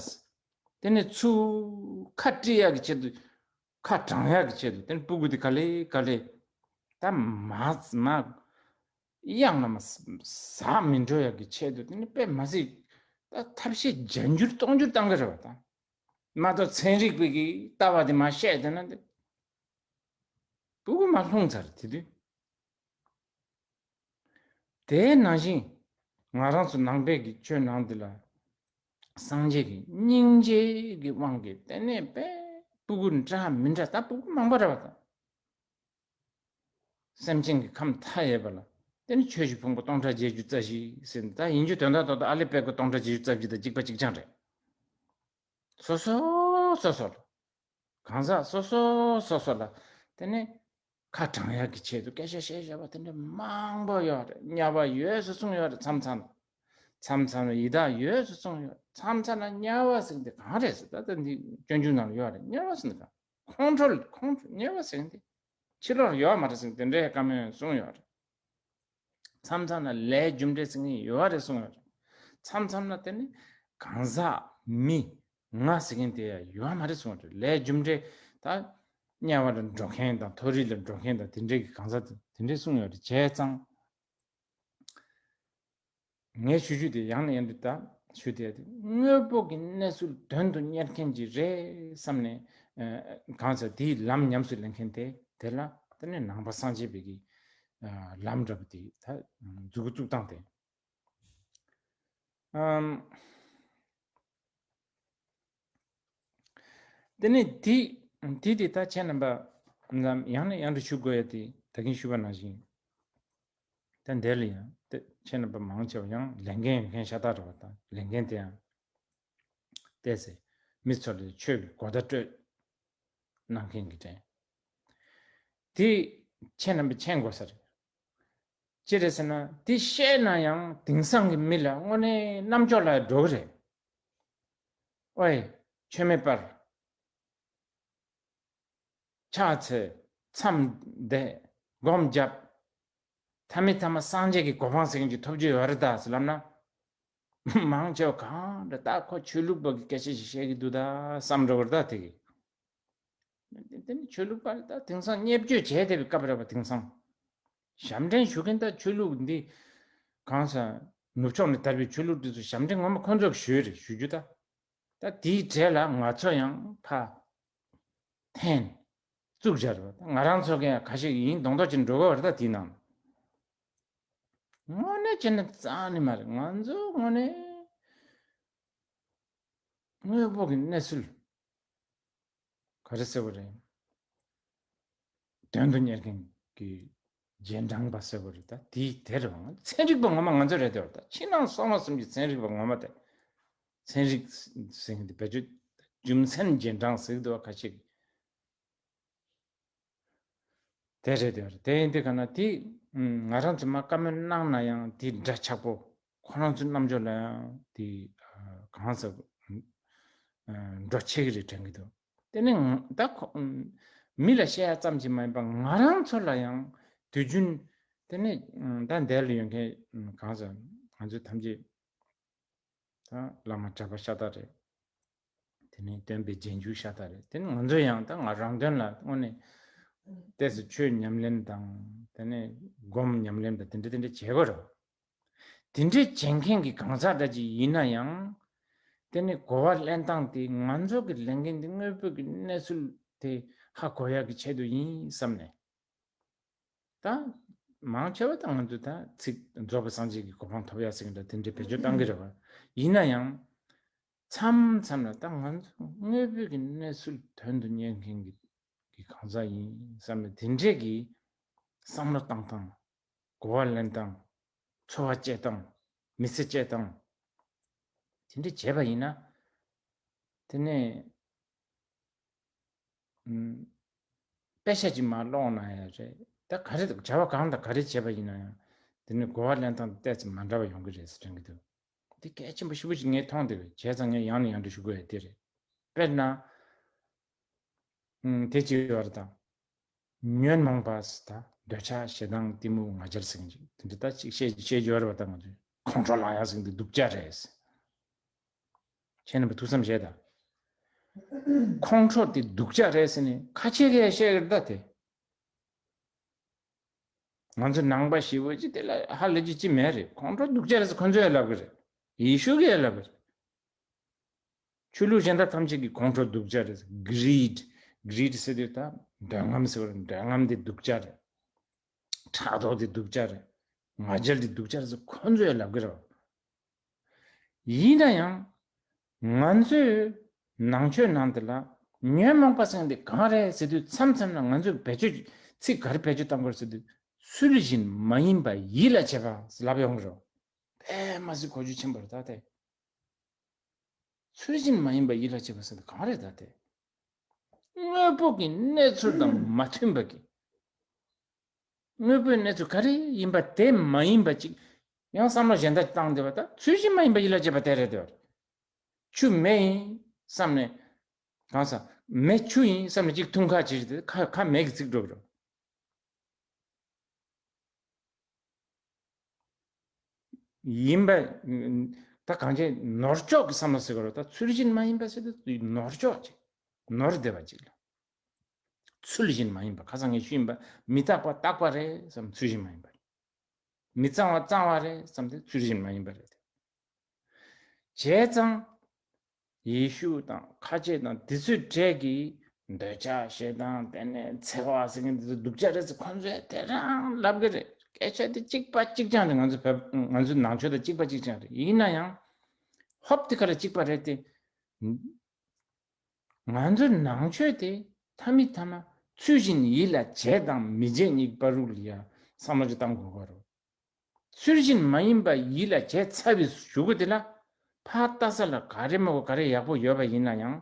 དེ་ནི་ཚུར་ཁ་དཀྲིས་ཡག་གི་ཆེད་དུ་ཁ་དྲང་ཡག་གི་ཆེད་དུ་དེ་ནི་སྤུ་གུ་དེ་ག་ལེ་ག་ལེ་ད་མ་མ་གཡང་ན་མ་ཟག་མི་འགྲོ་ཡག་གི་ཆེད་དུ་དེ་ནི་དཔེ་མ་སྲིད་ད་ཐབས་ཤེས་བརྒྱ་འགྱུར་སྟོང་འགྱུར་བཏང་གི་རེད་བ་ད། མ་གཏོགས་ཚན་རིག་པའི་གི་ལྟ་བ་དེ་མ་བཤད་དེ་ན་དེ་སྤུ་གུ་མ་ལྷུང་ཚར་དེ་དུས། དེའི་ནང་བཞིན་ང་རང་ཚོ་ནང་པའི་གི་ཆོས་ནང་འདི་ལ་སངས་རྒྱས་ཀྱི་སྙིང་རྗེ་གི་དབང་གིས་དེ་ནས་དཔེ་སྤུ་གུ་འདྲ་མི་འདྲ་ད་སྤུ་གུ་མང་པོ་རེད་བ་ད། སེམས་ཅན་གྱི་ཁམས་མཐའ་ཡས་པ་ལ་དེ་ནི་ཆོས་ཀྱི་ཕུང་པོ་སྟོང་ཕྲག་བརྒྱད་ཅུ་རྩ་བཞི་ཟེར་ད་ཡིན་རྒྱུ་དོན་དག་ཏག་ཏག་ཨ་ལེ་པད་ཀོ་སྟོང་ཕྲག་བརྒྱད་ཅུ་རྩ་བཞི་དང་གཅིག་པ་གཅིག་རྐྱང་རེད། སོ་སོ་སོ་སོ་ལ། གང་ཟག་སོ་སོ་སོ་སོ་ལ་དེ་ནི་ཁ་དྲང་ཡག་གི་ཆེད་དུ་སྐད་ཆ་བཤད་བཞག་པ་དེ་འདྲ་མང་པོ་ཡོད་རེད། དམྱལ་བ་ཡོད་ཟེར་གསུངས་ཡོད་རེད། མཚམས་མཚམས་མཚམས་མཚམས་ལ་ཡི་དྭགས་ཡོད་ཟེར་གསུངས་ཡོད་རེད། མཚམས་མཚམས་ལ་དམྱལ་བ་ཟེར་མཁན་དེ་གང་རེད་ཟེར་ད་ལྟ་འདི་སྤྱོད་འཇུག་ནང་ལ་ཡོད་རེད། དམྱལ་བ་ཟེར་མཁན་དེ་གང་ཁོང་ཁྲོ་ཁོང་ཁྲོ་དམྱལ་བ་ཟེར་མཁན་དེ་ཕྱི་ལོགས་ལ་ཡོད་མ་རེད་ཟེར་མཁན་དེ་འདྲའི་བཀའ་མོལ་གསུངས་ཡོད་རེད། མཚམས་མཚམས་ལ་ལས་རྒྱུ་འབྲས་ཟེར་མཁན་ཡོད་རེད་གསུངས་ཡོད་རེད། མཚམས་མཚམས་ལ་དེ་ནི་གང་ཟག་མི་ང་ཟེར་མཁན་དེ་ཡང་ཡོད་མ་རེད་གསུངས་རེད། ལས་རྒྱུ་འབྲས་ད་དམྱལ་བ་ལ་འགྲོ་མཁན་དང་མཐོ་རིས་ལ་འགྲོ་མཁན་དང་དེ་འདྲའི་གི་གང་ཟག་དེ་དེ་འདྲའི་གསུངས་ཡོད་རེད། བྱས་ཙང་ངས་ཞུ་རྒྱུ་དེ་ཡང་ནས་ཡང་དུ་ད་ཞུ་དེ་དེ་དངོས་པོ་གི་གནས་ཚུལ་དོན་དུ་གཉེར་མཁན་ཅིག་རེད་བསམ་ནས་གང་ཟག་དེའི་ལམ་ཉམས་སུ་ལེན་མཁན་དེ་དེ་ལ་དེ་ནི་ནང་པ་སངས་རྒྱས་པའི་གི་ལམ་འདྲ་པོ་དེ་ད་མཛུབ་གུ་བཙུགས་སྟངས་དེ། ཨམ། དེ་ནས་དེ་དེ་དེ་ད་ཁྱེད་རྣམ་པ་ལ་ཡང་ནས་ཡང་དུ་ཞུ་དགོས་ཡ་དེ་ད་གིན་ཞུས་པ་ནང་བཞིན་ད་འདིར་ལ་ཡང་ དེ་ཁྱེད་རྣམ་པ་མང་ཆེ་བ་ཡང་ལས་འགན་ཡོད་མཁན་ཤ་སྟག་རེད་བ་དང་། ལས་འགན་དེ་ཡང་བལྟས་ཚེ་མི་ཚོ་ལ་ཆོས་ཀྱི་གོ་བརྡ་སྤྲོད་གནང་མཁན་གྱི་དྲན། དེ་ཁྱེད་རྣམ་པས་མཁྱེན་དགོས་ས་རེད། ཅི་རེད་ཟེར་ན། དེ་བཤད་ན་ཡང་དེང་སང་གི་མི་ལ་དངོས་གནས་རྣམ་འཇོག་ལ་འགྲོ་གི་རེད། ཨོའི། ཆོས་མེད་པར་ཕྱག་འཚལ། མཚམས་བསྡད། སྒོམ་བརྒྱབ། ཐ་མི་ཐ་མ་སངས་རྒྱས་ཀྱི་གོ་འཕང་ཟེར་མཁན་ཅིག་ཐོབ་རྒྱུ་ཡོད་རེད་ད་ཟེར་ལབ་ན། མང་ཆེ་བ་གང་འདྲ་ད་ཁོ་ཆོས་ལུགས་པ་གི་སྐད་ཆ་ཞིག་བཤད་ཀྱི་འདུག་ད་བསམ་འགྲོ་གི་རེད་ད། དེ་གི་དེ་ནི་ཆོས་ལུགས་པ་ལ་ད་དེང་སང་བརྙས་བཅོས་བྱས་བསྡད་པའི་སྐབས་རེད་པ། དེང་སང་ཞབས་འདྲེན་ཞུ་མཁན་ད་ཆོས་ལུགས་འདི་གང་ས་ནུབ་ཕྱོགས་ནས་དར་བའི་ཆོས་ལུགས་འདི་ཚོ་ཞབས་འདྲེན་ངོ་མ་ཁོ་ཚོ་གི་ཞུས་རེད་ཞུ་རྒྱུ་ད། ད་དེའི་གྲས་ལ་ང་ཚོ་ཡང་ཕ་འཐེན་བཙུགས་བཞག་རེད་པ། ད་ང་རང་ཚོ་གི་ཁ་ཤས་ཡིན་མདོག་མདོག་ཅིག་འགྲོ་གི་རེད་ད། དེའི་ནང་དངོས་གནས་བྱས་ན་རྩ་ནས་མ་རེད། ང་ཚོ་དངོས་གནས་དངོས་པོ་གི་གནས་ཚུལ་ག་རེ་ཟེར་བ་རེད། དོན་དུ་གཉེར་མཁན་གྱི་རྗེས་འབྲང་པ་ཟེར་བ་རེད་ད། དེའི་དེ་རེད་བ། ཚན་རིག་པ་ངོ་མ་ང་ཚོ་རེད་དེ་བ། ད་ཕྱི་ནང་གསང་བ་གསུམ་གྱི་ཚན་རིག་པ་ངོ་མ་དེ། ཚན་རིག་ཟེར་མཁན་དེ་བེད་སྤྱོད་རྒྱུ་མཚན་རྗེས་འབྲང་ཟེར་གི་འདུག་བ་ཁ་ཤས་ཀྱིས། དེ་རེད་དེ་རེད། དེ་ཡིན་དུས་ག་ན་དེ་ང་རང་ཚོ་མ་བཀའ་མོལ་གནང་ན་ཡང་དེ་འདྲ་ཆགས་པོ་ཁོ་རང་ཚོའི་རྣམ་འཇོག་ལ་ཡང་དེ་གང་ཟག་འགྲོ་ཆེ་གི་རེད་དྲན་གི་འདུག། དེ་ནི་ད་ཁོ་མི་ལ་བཤད་ཡ་ཙམ་གྱིས་མ་ཡིན་པ་ང་རང་ཚོ་ལ་ཡང་དུས་རྒྱུན་དེ་ནི་ད་འདས་ལ་ཡོད་མཁན་གང་ཟག་ང་ཚོ་ཐམས་ཅད་ད་བླ་མ་གྲྭ་པ་ཤ་སྟག་རེད། དེ་ནས་སྟོན་པའི་རྗེས་འཇུག་ཤ་སྟག་རེད། དེ་ནས་ང་ཚོ་ཡང་ད་ང་རང་དོན་ལ་དངོས་གནས་ཏོག་ཙམ་ཆོས་ཉམས་ལེན་དང་དེ་ནས་སྒོམ་ཉམས་ལེན་དང་དེ་འདྲ་དེ་འདྲ་བྱེད་དགོས་རེད། དེ་འདྲའི་བྱེད་མཁན་གྱི་གང་ཟག་འདྲ་ཅིག་ཡིན་ན་ཡང་དེ་ནས་གོ་བ་ལེན་སྟངས་དེ་ང་ཚོ་གི་ལས་འགན་དེ་དངོས་པོ་གི་གནས་ཚུལ་དེ་ཧ་གོ་ཡག་གི་ཆེད་དུ་ཡིན་བསམ་ནས། ད་མང་ཆེ་བ་ད་ང་ཚོས་ད་ཚིག་རྫོགས་པའི་སངས་རྒྱས་ཀྱི་གོ་འཕང་ཐོབ་ཡ་ཟེར་གྱི་འདྲ་དེ་འདྲའི་བེད་སྤྱོད་བཏང་གི་རེད་བ། ཡིན་ན་ཡང་མཚམས་མཚམས་ལ་ད་ང་ཚོ་དངོས་པོའི་གི་གནས་ཚུལ་དོན་དུ་གཉེར་མཁན་གྱི་གི་གང་ཟག་ཡིན་བསམ་ནས་དེ་འདྲས་ཀྱི་བསམ་བློ་བཏང་སྟངས། གོ་བ་ལེན་སྟངས། འཚོ་བ་སྐྱེལ་སྟངས། མི་ཚེ་སྐྱེལ་སྟངས། དེ་འདྲས་བྱས་པ་ཡིན་ན་དེ་ནས་ཨུམ། དཔེ་ཆ་ཅིག་མར་ཀློག་ན་ཡང་རེད། ད་ག་རེ་བྱ་བ་གང་དང་ག་རེ་བྱས་པ་ཡིན་ན་ཡང་དེ་ནི་གོ་བ་ལེན་སྟངས་ཏོག་ཙམ་མ་འདྲ་བ་ཡོང་གི་རེད་ཟེར་དྲན་གྱི་འདུག། འདི་གལ་ཆེན་པོ་ཞེ་པོ་ཅིག་ངས་མཐོང་བསྡད་པས། བྱས་ཙང་ངས་ཡང་ནས་ཡང་དུ་ཞུ་དགོས་ཡ་དེ་རེད། དཔེར་ན། ཨུམ། དེ་གཅིག་ཡོད་རེད་ད། ཉོན་མོངས་པ་ཟེར་ད་འདོད་ཆགས་ཞེ་སྡང་གཏི་མུག་ང་རྒྱལ་ཟེར་མཁན་ཅིག་དེ་འདྲ་ད་ཅིག་བཤད་བཤད་རྒྱུ་ཡོད་རེད་པ། ད་ང་ཚོས་ཁོང་ཁྲོ་ལངས་ཡག་ཟེར་མཁན་དེ་སྡུག་ཅག་རེད། ཁྱེད་རྣམ་པ་ཐུགས་བསམ་བཞེས་དང་། ཁོང་ཁྲོ་དེ་སྡུག་ཅག་རེད་ཟེར་ནས་ཁ་ཆེ་གིས་བཤད་ཡོད་རེད་ད་དེ། ང་ཚོ་ནང་པ་ཞེ་པོ་ཅིག་དེ་ལ་ཧ་ལས་རྒྱུ་ཅི་མེད་རེད། ཁོང་ཁྲོ་སྡུག་ཅག་རེད་ཟེར་ཁོ་ཚོས་ཡང་ལབ་གི་རེད། ཡེ་ཤུ་གིས་ཡང་ལབ་གི་རེད། ཆོས་ལུགས་གཞན་དག་ཐམས་ཅད་ཀྱི་ཁོང་ཁྲོ་སྡུག་ཅག་རེད། གི་རིཌ། གི་རིཌ་ཟེར་དུས་ད་འདོད་རྔམ་ཟེར་བ་རེད། འདོད་རྔམ་དེ་སྡུག་ཅག་རེད། ཕྲག་དོག་དེ་སྡུག་ཅག་རེད། ང་རྒྱལ་དེ་སྡུག་ཅག་རེད་ཟེར་ཁོ་ཚོས་ལབ་གི་རེད། ཡིན་ན་ཡང་ང་ཚོས་ནང་ཆོས་ནང་དེ་ལ་ཉོན་མོངས་པ་ཟེར་མཁན་དེ་གང་རེད་ཟེར་དུས་མཚམས་མཚམས་ལ་ང་ཚོས་བེད་སྤྱོད་ཚིག་ག་རེ་བེད་སྤྱོད་བཏང་དགོས་རེད་ཟེར་དུས་ཚུལ་བཞིན་མ་ཡིན་པ་ཡིད་ལ་བྱེད་པ་ཟེར་ལབ་ཡོང་གི་རེད། དཔེ་མ་སྲིད་གོ་རྒྱུ་ཆེན་པོ་རེད་ད་དེ། ཚུལ་བཞིན་མ་ཡིན་པ་ཡིད་ལ་བྱེད་པ་ཟེར་དེ་གང་རེད་ད་དེ། དངོས་པོ་གི་གནས་ཚུལ་དང་མ་མཐུན་པ་གི། དངོས་པོའི་གནས་ཚུལ་ག་རེ་ཡིན་པ་དེ་མ་ཡིན་པ་ཅིག་ཡང་བསམ་བློ་གཞན་དག་བཏང་བསྡད་པ་ད་ཚུལ་བཞིན་མ་ཡིན་པ་ཡིད་ལ་བྱེད་པ་དེ་རེད་དེ། ཆུ་མེ་ཡིན་བསམ་ནས། གང་ཟག་མེ་ཆུ་ཡིན་བསམ་ནས་ཅིག་འཐུང་ཁ་ཅིག་རེད་དེ་ཁ་ཁ་མེ་གིས་ཚིག་འགྲོ་གི་རེད། ཡིན་པ། ད་གང་ཅི་ནོར་ཅོག་གི་བསམ་བློ་ཟེར་གི་རེད། ད་ཚུལ་བཞིན་མ་ཡིན་པ་ཟེར་དུས་ནོར་ཅོག་ཅིག་ནོར་བསྡད་པ་ཅིག་ལ། ཚུལ་བཞིན་མ་ཡིན་པ་ཁ་སང་ངས་ཞུས་ཡིན་པ། མི་རྟག་པ་རྟག་པ་རེད་བསམ་ཚུལ་བཞིན་མ་ཡིན་པ་རེད། མི་གཙང་བ་གཙང་བ་རེད་བསམ་དེ་ཚུལ་བཞིན་མ་ཡིན་པ་རེད། བྱས་ཙང་། ཡེ་ཤུ་དང་ཁ་ཆེ་དང་དེ་ཚོའི་གྲས་ཀྱིས་འདོད་ཆགས་ཞེ་སྡང་དེ་ནས་འཚེ་བ་ཟེར་མཁན་དེ་ཚོ་སྡུག་ཅག་རེད་ཟེར་ཁོང་ཚོས་དེ་རང་ལབ་གི་རེད། སྐད་ཆ་དེ་གཅིག་པ་གཅིག་རྐྱང་རེད། ང་ཚོ་བོད་ང་ཚོའི་ནང་ཆོས་དང་གཅིག་པ་གཅིག་རྐྱང་རེད། ཡིན་ན་ཡང་ཧོབ་དེ་ག་ལ་གཅིག་པ་རེད་དེ། ང་ཚོའི་ནང་ཆོས་དེ་ཐ་མི་ཐ་མ་ཚུལ་བཞིན་ཡིད་ལ་བྱེད་དང་མི་བྱེད་གཉིས་བར་རུ་ལ་ཡ་བསམ་བློ་ཅིག་བཏང་དགོས་ཀྱི་རེད། ཚུལ་བཞིན་མ་ཡིན་པ་ཡིད་ལ་བྱས་ཚར་བའི་གཞུག་གུ་དེ་ལ་ཕར་ལྟ་ས་ལ་ག་རེ་མ་གོ་ག་རེ་ཡག་པོ་ཡོད་པ་ཡིན་ན་ཡང་།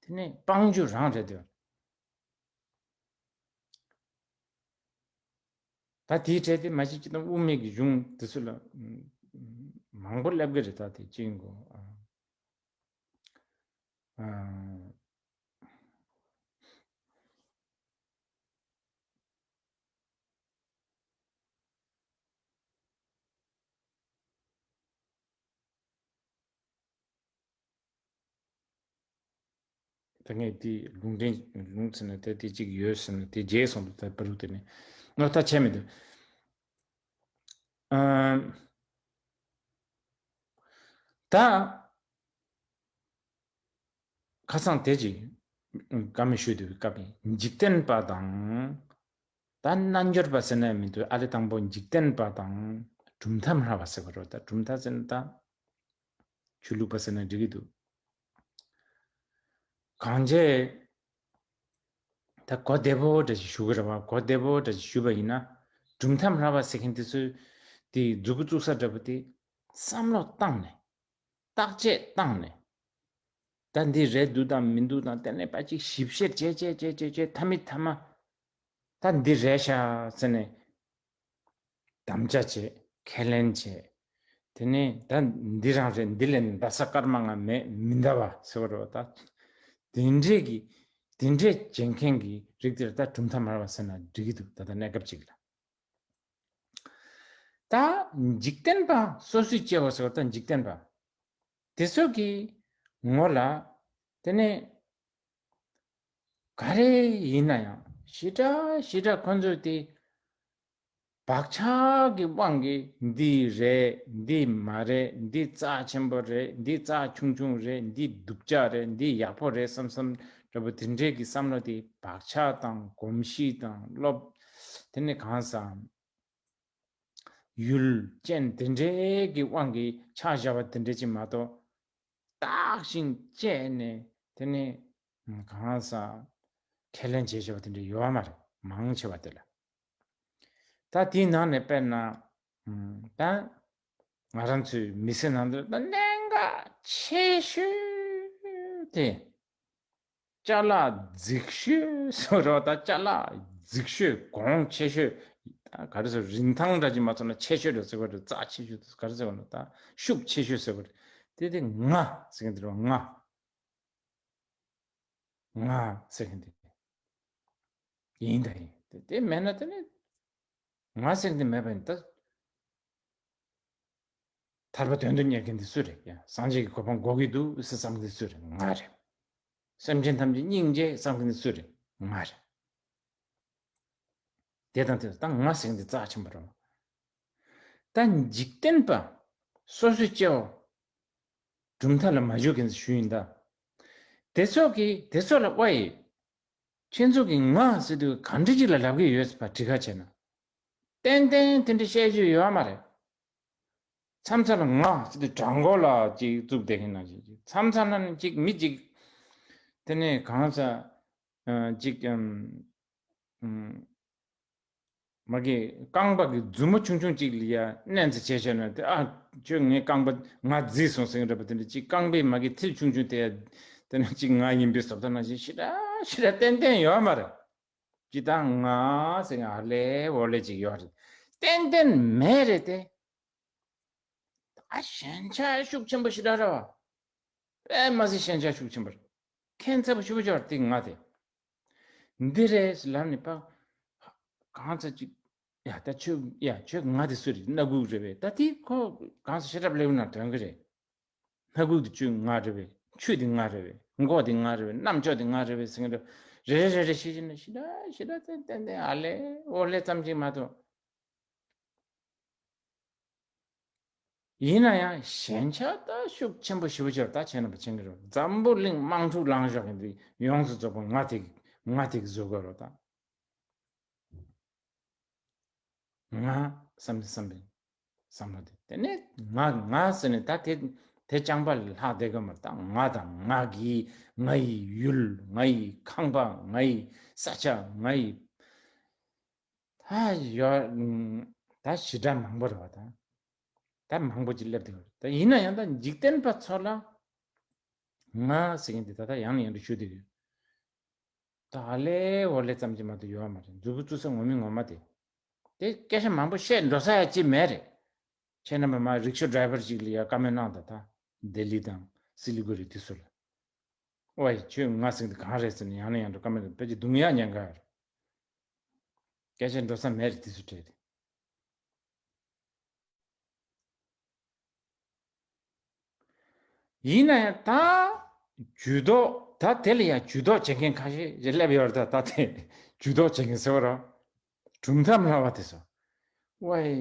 དེ་ནས་སྤང་རྒྱུ་རང་རེད་དེ། ད་དེའི་གྲས་དེ་མ་གཞི་སྤྱིར་བཏང་དབུ་མའི་གི་གཞུང་དེ་ཚོ་ལ་མང་པོ་སླེབས་ཀྱི་རེད། ད་དེ་ཅི་ཡིན་གོ་ཨ། ད་ངས་དེ་ལུང་འདྲེན་ལུང་ཟེར་ན་དེ་དེ་གཅིག་ཡོད་ཟེར་ན་དེ་རྗེས་སོང་དུ་ད་པ་རུ་དེ་ནས་ནོར་ད་ཆད་མི་འདུག་ཨ། ད་ཁ་སང་དེ་ཅིག་བཀའ་མོལ་ཞུས་འདུག་སྐབས་ཡིན། འཇིག་རྟེན་པ་དང་། ད་རྣལ་འབྱོར་པ་ཟེར་ན་མི་འདུག་ཨ་ལེ་དང་པོ་འཇིག་རྟེན་པ་དང་གྲུབ་མཐའ་སྨྲ་བ་ཟེར་བ་རེད། ད་གྲུབ་མཐའ་ཟེར་ན་ད་ཆོས་ལུགས་པ་ཟེར་ན་འགྲིག་གི་འདུག་གང་བྱས། ད་གོ་བདེ་པོ་འདྲ་ཞིག་ཞུ་གི་རེད་བ། གོ་བདེ་པོ་འདྲ་ཞིག་ཞུས་པ་ཡིན་ན། གྲུབ་མཐའ་སྨྲ་བ་ཟེར་མཁན་དེ་ཚོས་དེ་མཛུབ་གུ་བཙུགས་ས་འདྲ་པོ་དེ་བསམ་བློ་བཏང་ནས། བརྟག་དཔྱད་བཏང་ནས། ད་འདི་རེད་འདུག་དང་མི་འདུག་དང་དེ་ནས་ཕར་ཅིག་ཞིབ་བཤེར་བྱས་བྱས་བྱས་བྱས་བྱས་མཐའ་མའི་མཐའ་མ། ད་འདི་རེད་ཤག་ཟེར་ནས་དམ་བཅའ་བྱས། ཁས་ལེན་བྱས། དེ་ནས་ད་འདི་རང་རེད། འདི་ལས་འདའ་ས་སྐར་མ་ལྔ་མེད། མི་འདའ་བ་ཟེར་བ་རེད་བ། ད་དེ་འདྲས་ཀྱི་དེ་འདྲས་བྱེད་མཁན་གྱི་རིགས་དེར་ད་གྲུབ་མཐའ་སྨྲ་བ་ཟེར་ན་འགྲིག་གི་འདུག་ད་ལྟ་གནས་སྐབས་ཅིག་ལ། ད་འཇིག་རྟེན་པ་སོ་སོས་སྐྱེ་བ་ཟེར་བ། ད་འཇིག་རྟེན་པ་དེ་ཚོ་གི་ངོ་ལ་དེ་ནས་ག་རེ་ཡིན་ན་ཡང་ཞེ་དྲག་ཞེ་དྲག་ཁོ་ཚོས་དེ་བག་ཆགས་ཀྱི་དབང་གིས་འདི་རེད། འདི་མ་རེད། འདི་རྩ་ཆེན་པོ་རེད། འདི་རྩ་ཆུང་ཆུང་རེད། འདི་སྡུག་ཅག་རེད། འདི་ཡག་པོ་རེད་བསམ་བསམ་འདྲ་པོ་དེ་འདྲས་ཀྱི་བསམ་བློ་དེ་བག་ཆགས་དང་གོམས་གཤིས་དང་བློ། དེ་ནི་གང་ཟག་ཡུལ་ཅན་དེ་འདྲའི་གི་དབང་གིས་ཆགས་བཞག་པ་དེ་འདྲ་ཅིག་མ་གཏོགས། བརྟག་ཅིང་དཔྱད་ནས་དེ་ནི་གང་ཟག་ཁས་ལེན་བྱེད་བཞག་པ་དེ་འདྲ་ཡོད་མ་རེད། མང་ཆེ་བ་དེ་ལ། ད་དེའི་ནང་ནས་དཔེར་ན། ད་ང་རང་ཚོའི་མི་ཚེ་ནང་དུ་ད་གནད་འགག་ཆེ་ཤོས་དེ། ཅ་ལག་རྫིག་ཤོས་ཟེར་བ་རེད་བ། ད་ཅ་ལག་རྫིག་ཤོས་གོང་ཆེ་ཤོས། ད་ག་རེ་ཟེར། རིན་ཐང་འདྲ་ཅིག་མ་ཚོར་ན་ཆེ་ཤོས་རེད་ཟེར་བ་རེད། རྩ་ཆེ་ཤོས་ག་རེ་ཟེར་བ་ན་ད་ཤུགས་ཆེ་ཤོས་ཟེར་བ་རེད། དེ་དེ་ང་ཟེར་མཁན་དེ་རེད་བ། ང་། ང་ཟེར་མཁན་དེ་ཡིན་ད་ཡིན། དེ་དེ་མེད་ན་དེ་ནི། ང་ཟེར་འདི་མེད་པ་ཡིན་ད། ཐར་པ་དོན་དུ་གཉེར་མཁན་འདི་སུ་རེད། ཡང་སངས་རྒྱས་ཀྱི་གོ་འཕང་འགོག་གི་འདུག་ཟེར་བསམ་གྱི་སུ་རེད། ང་རེད། སེམས་ཅན་ཐམས་ཅད་སྙིང་རྗེ་བསམ་མཁན་འདི་སུ་རེད། ང་རེད། དེ་དང་དེ་ད་ང་ཟེར་འདི་རྩ་ཆེན་པོ་རེད། ད་འཇིག་རྟེན་པ་སོ་སོའི་སྐྱེ་བོ་གྲུབ་མཐའ་ལ་མ་འཇུག་མཁན་ཞུ་ཡིན་ད། དེ་ཚོ་གིས་དེ་ཚོ་ལ་ཝའི། ཁྱེད་ཚོ་གིས་ང་ཟེར་དུས་གང་འདྲ་ཅིག་ལ་ལབ་ཀྱི་ཡོད་པ་དྲི་ཁ་བྱས་ན། ཏན་ཏན་དེ་འདྲ་བཤད་རྒྱུ་ཡོད་མ་རེད། མཚམས་མཚམས་ལ་ང་ཟེར་དུས་དྲང་པོ་ལ་ཅིག་བཙུགས་བསྡད་མཁན་ནང་བཞིན་ཅིག་མཚམས་མཚམས་ལ་ནི་ཅིག་མི་ཅིག་དེ་ནས་གང་ཟག་ཅིག་ཨམ། མ་གི་རྐང་པ་གི་མཛུབ་མོ་ཆུང་ཆུང་ཅིག་ལ་ཡ་མནན་ཚེ་བྱས་བྱས་ན་དེ། ཨ། ཁྱོད་ངའི་རྐང་པ་ང་རྫིས་སོང་ཟེར་གྱི་འདྲ་པོ་དེ་འདྲ་ཅིག་རྐང་པའི་མ་གི་མཐིལ་ཆུང་ཆུང་དེ་དེ་ན་ཅིག་ང་ཡིན་པའི་བཟོ་ལྟ་ནང་བཞིན་ཞེ་དྲག་ཞེ་དྲག་ཏན་ཏན་ཡོད་མ་རེད། ཅི་ད་ང་ཟེར་ང་ཨ་ལེ་འོ་ལེ་ཅིག་ཡོད་རེད། ཏན་ཏན་མེད་རེད་དེ། ད་ཞེན་ཆགས་ཤུགས་ཆེན་པོ་ཞེ་དྲག་རེད་བ། དཔེ་མ་སྲིད་ཞེན་ཆགས་ཤུགས་ཆེན་པོ་རེད། ཁྱད་མཚར་པོ་ཞེ་པོ་ཅིག་ཡོད་རེད་དེ་ང་དེ། འདི་རེད་ཟེར་ལབ་ནས་པ། གང་ཚ་ཅིག་ཡ་ད་ཁྱོད་ཡ་ཁྱོད་ང་དེ་སུ་རེད། སྣ་ཁུག་རེད་པས། ད་དེ་ཁོ་གང་ས་ཤེས་རབ་ལེའུ་ནང་དོན་གི་རེད། སྣ་ཁུག་དེ་ཁྱོད་ང་རེད་པས། ཆུ་དེ་ང་རེད་པས། མགོ་དེ་ང་རེད་པས། རྣམ་ཅོག་དེ་ང་རེད་པས་ཟེར་གི་འདུག་རེ་རེ་རེ་རེ་ཤེས་ཀྱི་ན་ཞེ་དྲག་ཞེ་དྲག་ཏན་ཏན་ཏན་ཨ་ལེ་འོ་ལེ་ཙམ་ཅིག་མ་གཏོགས། ཡིན་ན་ཡང་ཞེན་ཆགས་ད་ཤུགས་ཆེན་པོ་ཞེ་པོ་ཅིག་ད་བྱས་ན་པ་ཆེན་གི་རེད། འཛམ་བུ་གླིང་དམག་འཁྲུག་ལངས་ཞོག་གི་འདི་ཡོངས་སུ་རྫོགས་པ་ང་དེ་ང་དེ་གི་བཟོ་དགོས་རེད་ད། ང་བསམ་བསམ་པའི་བསམ་བློ་དེ། དེ་ནས་ང་ང་ཟེར་ནས་ད་དེ་དེ་རྐྱང་པ་ལ་ལྷག་བསྡད་དགོས་མ་རེད་ད། ང་དང་ང་གི་ང་ཡི་ཡུལ། ང་ཡི་ཁང་པ། ང་ཡི་ས་ཆ། ང་ཡི་ད་ཡོད། ད་ཞེ་དྲག་མང་པོ་རེད་བ་ད། ད་མང་པོ་ཅིག་སླེབས་བསྡད་ཡོད་རེད། ད་ཡིན་ན་ཡང་ད་འཇིག་རྟེན་པ་ཚོ་ལ་ང་ཟེར་མཁན་དེ་ད་ལྟ་ཡང་ནས་ཡང་དུ་ཞུ་བསྡད་ཡོད། ད་ཨ་ལེ་འོ་ལེ་ཙམ་གྱིས་མ་གཏོགས་ཡོད་མ་རེད། མཛུབ་གུ་བཙུགས་ས་ངོ་མ་ངོ་མ་དེ། དེ་སྐད་ཆ་མང་པོ་བཤད་འགྲོ་ས་ཡ་ཅིག་མེད་རེད། ཁྱེད་རྣམ་པ་མ་རིག་ཤོ་ཌ་རའི་ཝར་ཅིག་ལ་ཡ་བཀའ་མོལ་གནང་དང་ད། ལྡི་ལི་དང་སི་ལི་གུ་རི་དེ་ཚོ་ལ། ཝའི་ཁྱོད་ང་ཟེར་མཁན་དེ་གང་རེད་ཟེར་ནས་ཡང་ནས་ཡང་དུ་བཀའ་མོལ་དང་ཕལ་ཆེར་རྡུང་ཡ་ཉེན་ཁ་རེད། སྐད་ཆ་འགྲོ་ས་མེད་རེད་དེ་ཚོ་གྲས་དེ། ཡིན་ན་ཡང་ད་ཇུས་གཏོགས་ད་དེ་ལ་ཡང་ཇུས་གཏོགས་བྱེད་མཁན་ཁ་ཤས་ཀྱིས་སླེབས་ཡོད་རེད། ད་ད་དེ་ཇུས་གཏོགས་བྱེད་མཁན་ཟེར་བ་རེད། གྲུབ་མཐའ་མ་ལབ་པ་དེ་ཚོ། ཝའི།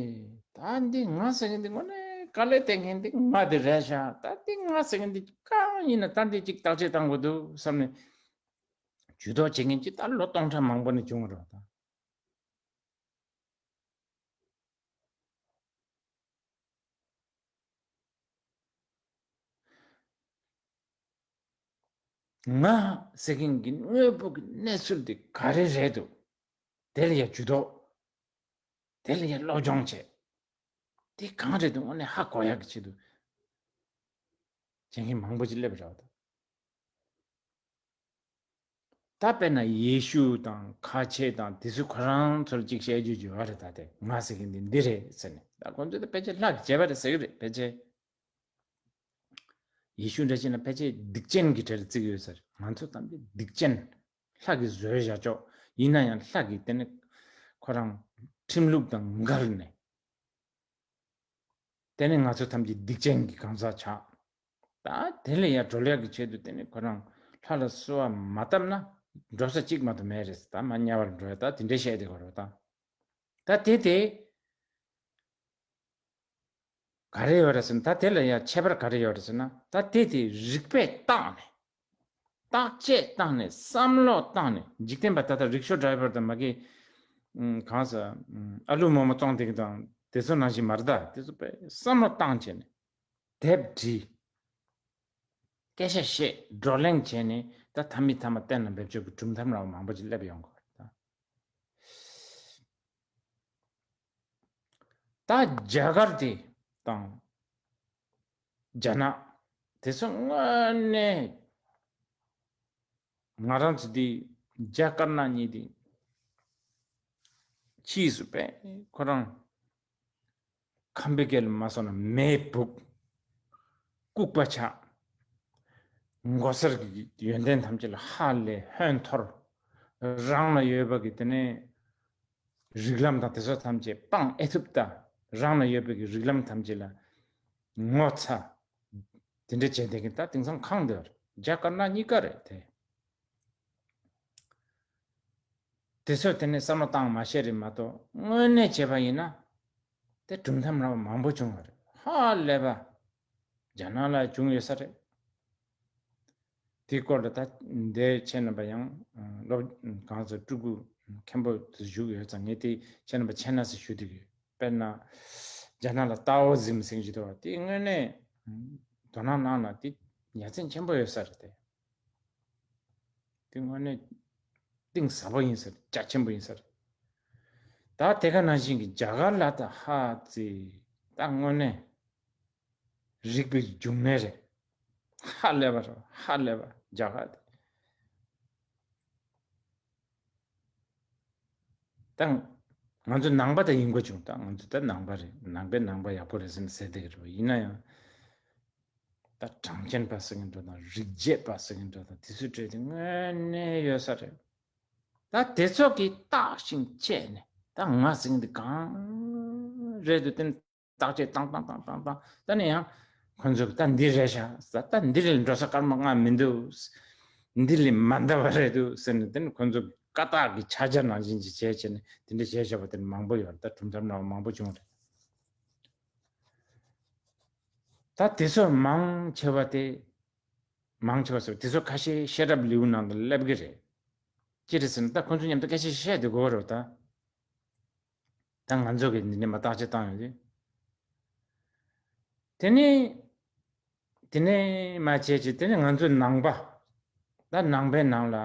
ད་འདི་ང་ཟེར་མཁན་འདི་དངོས་གནས་དཀའ་ལས་བརྟེན་མཁན་འདི་ང་དེ་རེད་ཤག་ད་འདི་ང་ཟེར་མཁན་འདི་གང་ཡིན་ན་ད་འདི་གཅིག་བརྟག་དཔྱད་བཏང་དགོས་འདུག་བསམ་ནས། ཇུས་གཏོགས་བྱེད་མཁན་ཅིག་ད་ལོ་སྟོང་ཕྲག་མང་པོ་ནས་བྱུང་བ་རེད་ད། ང་ཟེར་མཁན་གྱི་དངོས་པོ་གི་གནས་ཚུལ་དེ་ག་རེ་རེད་འདུག་དེ་ལ་ཡང་ཇུས་གཏོགས། དེ་ལ་ཡང་སློབ་སྦྱོང་བྱེད། དེ་གང་རེད་འདུག་དངོས་གནས་ཧ་གོ་ཡག་གི་ཆེད་དུ་བྱེད་མཁན་མང་པོ་ཅིག་སླེབས་པ་རེད་ད། ད་དཔེར་ན་ཡེ་ཤུ་དང་ཁ་ཆེ་དང་དེ་ཚོས་ཁོ་རང་ཚོར་ཅིག་བཤད་རྒྱུ་ཅིག་ཡོད་རེད། ད་དེ་ང་ཟེར་མཁན་འདི་འདི་རེད་ཟེར་ནས། ད་ཁོ་ཚོས་ད་ཕལ་ཆེར་ལྷ་གིས་བྱས་པ་རེད་ཟེར་གི་རེད། ཕལ་ཆེར་ཡེ་ཤུ་འདྲ་བྱས་ན་ཕལ་ཆེར་སྡིག་ཅན་གྱི་གྲས་ལ་བརྩི་གི་ཡོད་ས་རེད། ང་ཚོ་ཐམས་ཅད་སྡིག་ཅན། ལྷ་གིས་བཟོས་བཞག་ཆོག་ཡིན་ན་ཡང་ལྷ་གིས་དེ་ནི་ཁོ་རང་ཁྲིམས་ལུགས་དང་འགལ་ནས། དེ་ནི་ང་ཚོ་ཐམས་ཅད་སྡིག་ཅན་གྱི་གང་ཟག་ཆགས། ད་དེ་ལས་ཡར་སྒྲོལ་ཡག་གི་ཆེད་དུ་དེ་ནི་ཁོ་རང་ལྷ་ལ་གསོལ་བ་མ་བཏབ་ན་འགྲོ་ས་གཅིག་མ་གཏོགས་མེད་རེད། ད་མ་དམྱལ་བར་འགྲོ་ཡ་ད་དེ་འདྲའི་བཤད་དེ་གོ་རེད་ད། ད་དེ་དེ་ག་རེ་ཡོད་རེད་ཟེར་ན། ད་དེ་ལ་ཡང་ཁྱད་པར་ག་རེ་ཡོད་རེད་ཟེར་ན། ད་དེ་དེ་རིགས་པས་བརྟགས་ནས། བརྟག་དཔྱད་བཏང་ནས། བསམ་བློ་བཏང་ནས། འཇིག་རྟེན་པ་ད་ལྟ་རིག་ཤོ་ཌ་རའི་ཝར་དང་མ་གི་ཨུམ་གང་ཟེར། ཨུམ་ཨ་ལུ་རྨོ་མོ་བཙོང་བསྡད་མཁན་དང་དེ་ཚོ་ནང་བཞིན་མ་རེད་ད། དེ་ཚོ་དཔེ་བསམ་བློ་བཏང་བྱས་ནས་དེབ་བྲིས། སྐད་ཆ་བཤད། བགྲོ་གླེང་བྱས་ནས་ད་མཐའ་མའི་མཐའ་མ་གཏན་ལ་འབེབས་ཆོག་གི་གྲུབ་མཐའ་འདྲ་བ་མང་པོ་ཅིག་སླེབས་ཡོང་གི་རེད་ད། ད་རྒྱ་གར་དེ་དང་རྒྱ་ནག་དེ་ཚོ་དངོས་གནས་ང་རང་ཚོ་འདི་རྒྱ་དཀར་ནག་གཉིས་དེ་ཕྱིས་སུ་དཔེ་ཁོ་རང་ཁམས་པའི་སྐད་ལ་མ་སོང་ན་མེས་སྦུག་ལྐུགས་པ་ཆགས། མགོ་སེར་གྱི་ཡོན་ཏན་ཐམས་ཅད་ལ་ཧ་ལས་ཧོན་འཐོར། རང་ལ་ཡོད་པ་གི་དེ་ནས་རིགས་ལམ་དང་དེ་ཚོ་ཐམས་ཅད་སྤང་ཨེ་ཐུབ་ལྟ། རང་ལ་ཡོད་པའི་གི་རིགས་ལམ་ཐམས་ཅད་ལ་ངོ་ཚ། དེ་འདྲ་བྱས་བསྡད་མཁན་ད་དེང་སང་གང་འདུག་རྒྱ་དཀར་ནག་གཉིས་ཀ་རེད་དེ། དེ་ཚོས་དེ་ནས་བསམ་བློ་བཏང་མ་ཤེས་རེད་མ་གཏོགས། དངོས་གནས་བྱས་པ་ཡིན་ན་དེ་གྲུབ་མཐའ་མ་མང་པོ་བྱུང་བ་རེད། ཧ་ལས་པ། རྒྱ་ནག་ལ་བྱུང་ཡོད་ས་རེད། དེའི་སྐོར་ལ་ད་འདིར་ཁྱེད་རྣམ་པ་ཡང་སློབ་གང་ཟེར་སྤྲུལ་སྐུ་མཁན་པོ་དེ་བཞུགས་ཡོད་ཙང་། ངས་དེ་ཁྱེད་རྣམ་པ་མཁྱེན་ན་ཟེར་ཞུ་འདོད་ཡོད། དཔེར་ན་རྒྱ་ནག་ལ་ཏའོ་ཟིམ་ཟེར་གྱི་འདུག་བ། དེ་དངོས་གནས་དོ་སྣང་གནང་ན་དེ་ཡ་མཚན་ཆེན་པོ་ཡོད་ས་རེད་དེ། དེ་དངོས་གནས་གཏིང་ཟབ་པོ་ཡིན་ས་རེད། རྒྱ་ཆེན་པོ་ཡིན་ས་རེད། ད་དེ་ག་ནང་བཞིན་གྱི་རྒྱ་གར་ལ་ད་ཧ་ཙི་ད་དངོས་གནས་རིག་པའི་འབྱུང་གནས་རེད། ཧ་ལས་པ་རེད། ཧ་ལས་པ་རྒྱ་གར་དེ། ད་ང་ཚོ་ནང་པ་ད་ཡིན་དགོས་བྱུང་། ད་ང་ཚོ་ད་ནང་པ་རེད། ནང་པའི་ནང་པ་ཡག་པོ་རེད་ཟེར་ནས་ཟེར་བསྡད་ཀྱི་རེད་པ། ཡིན་ན་ཡང་ད་གྲངས་ཅན་པ་ཟེར་མཁན་འདྲ་དང་། རིགས་བརྒྱད་པ་ཟེར་མཁན་འདྲ་དང་། དེ་ཚོའི་གྲས་དེ་དངོས་གནས་ཡོད་ས་རེད། ད་དེ་ཚོ་གིས་བརྟག་ཅིང་དཔྱད་ནས་ད་ང་ཟེར་མཁན་འདི་གང་རེད་འདུག་དེ་བརྟག་དཔྱད་བཏང་བཏང་བཏང་བཏང་བཏང་། ད་ནི་ཡང་ཁོ་ཚོ་གིས་ད་འདི་རེད་ཤག་ད་འདི་ལས་འགྲོ་ས་སྐར་མ་ལྔ་མི་འདུག་འདི་ལས་མ་འདའ་བ་རེད་འདུག་ཟེར་ནས། དེ་ནི་ཁོ་ཚོ་གིས་བཀའ་རྟགས་ཀྱི་ཕྱག་རྒྱ་ནང་བཞིན་ཅིག་བྱས་བྱས་ནས་དེ་འདྲ་བྱས་བཞག་པ་དེ་ནི་མང་པོ་ཡོད་རེད། ད་གྲུབ་མཐའ་འདྲ་བ་མང་པོ་བྱུང་རེད། ད་དེ་ཚོ་མང་ཆེ་བ་དེ། མང་ཆེ་བ་ཟེར་བ་དེ་ཚོ་ཁ་ཤས་ཤེས་རབ་ལེའུ་ནང་དུ་སླེབས་ཀྱི་རེད། ཅི་རེད་ཟེར་ན་ད་ཁོ་ཚོ་མཉམ་དུ་སྐད་ཆ་བཤད་བསྡད་དགོས་རེད་ད། ད་ང་ཚོ་གིས་འདི་ནས་མར་བརྟག་དཔྱད་བཏང་ཡོང་དུས། དེ་ནས་དེ་ནས་མར་བྱས་བྱས་དེ་ནས་ང་ཚོའི་ནང་པ། ད་ནང་པའི་ནང་ལ་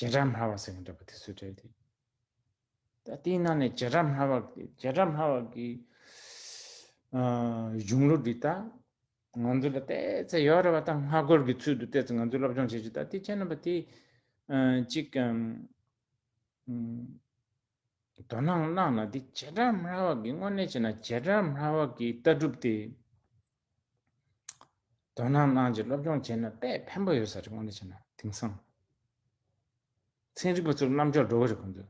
བྱེ་བྲག་སྨྲ་བ་ཟེར་མཁན་འདྲ་པོ་དེ་ཚོའི་གྲས་དེ། ད་ ད་དེའི་ནང་ནས་བྱེ་བྲག་སྨྲ་བ་བྱེ་བྲག་སྨྲ་བ་གི་ཨ་གཞུང་ལུགས་འདི་ད་ང་ཚོ་ལ་བལྟས་ཚེ་ཡོད་རེད་བ། ད་སྔ་རྒོལ་གྱི་ཚུལ་དུ་བལྟས་ཚེ་ང་ཚོས་སློབ་སྦྱོང་བྱེད་ཀྱི། ད་དེ་ཁྱེད་རྣམ་པ་དེ་ཨ་གཅིག་ཨམ་ཨམ་དོ་སྣང་གནང་ན། དེ་བྱེ་བྲག་སྨྲ་བ་གི་དངོས་གནས་བྱས་ན་བྱེ་བྲག་སྨྲ་བ་གི་ལྟ་གྲུབ་དེ་དོ་སྣང་གནང་བྱས་སློབ་སྦྱོང་བྱས་ན་དཔེ་ཕན་པོ་ཡོད་ས་རེད། དངོས་གནས་བྱས་ན་དེང་སང་ཚན་རིག་པ་ཚོར་རྣམ་འཇོག་འགྲོ་གི་རེད་ཁོང་ཚོས།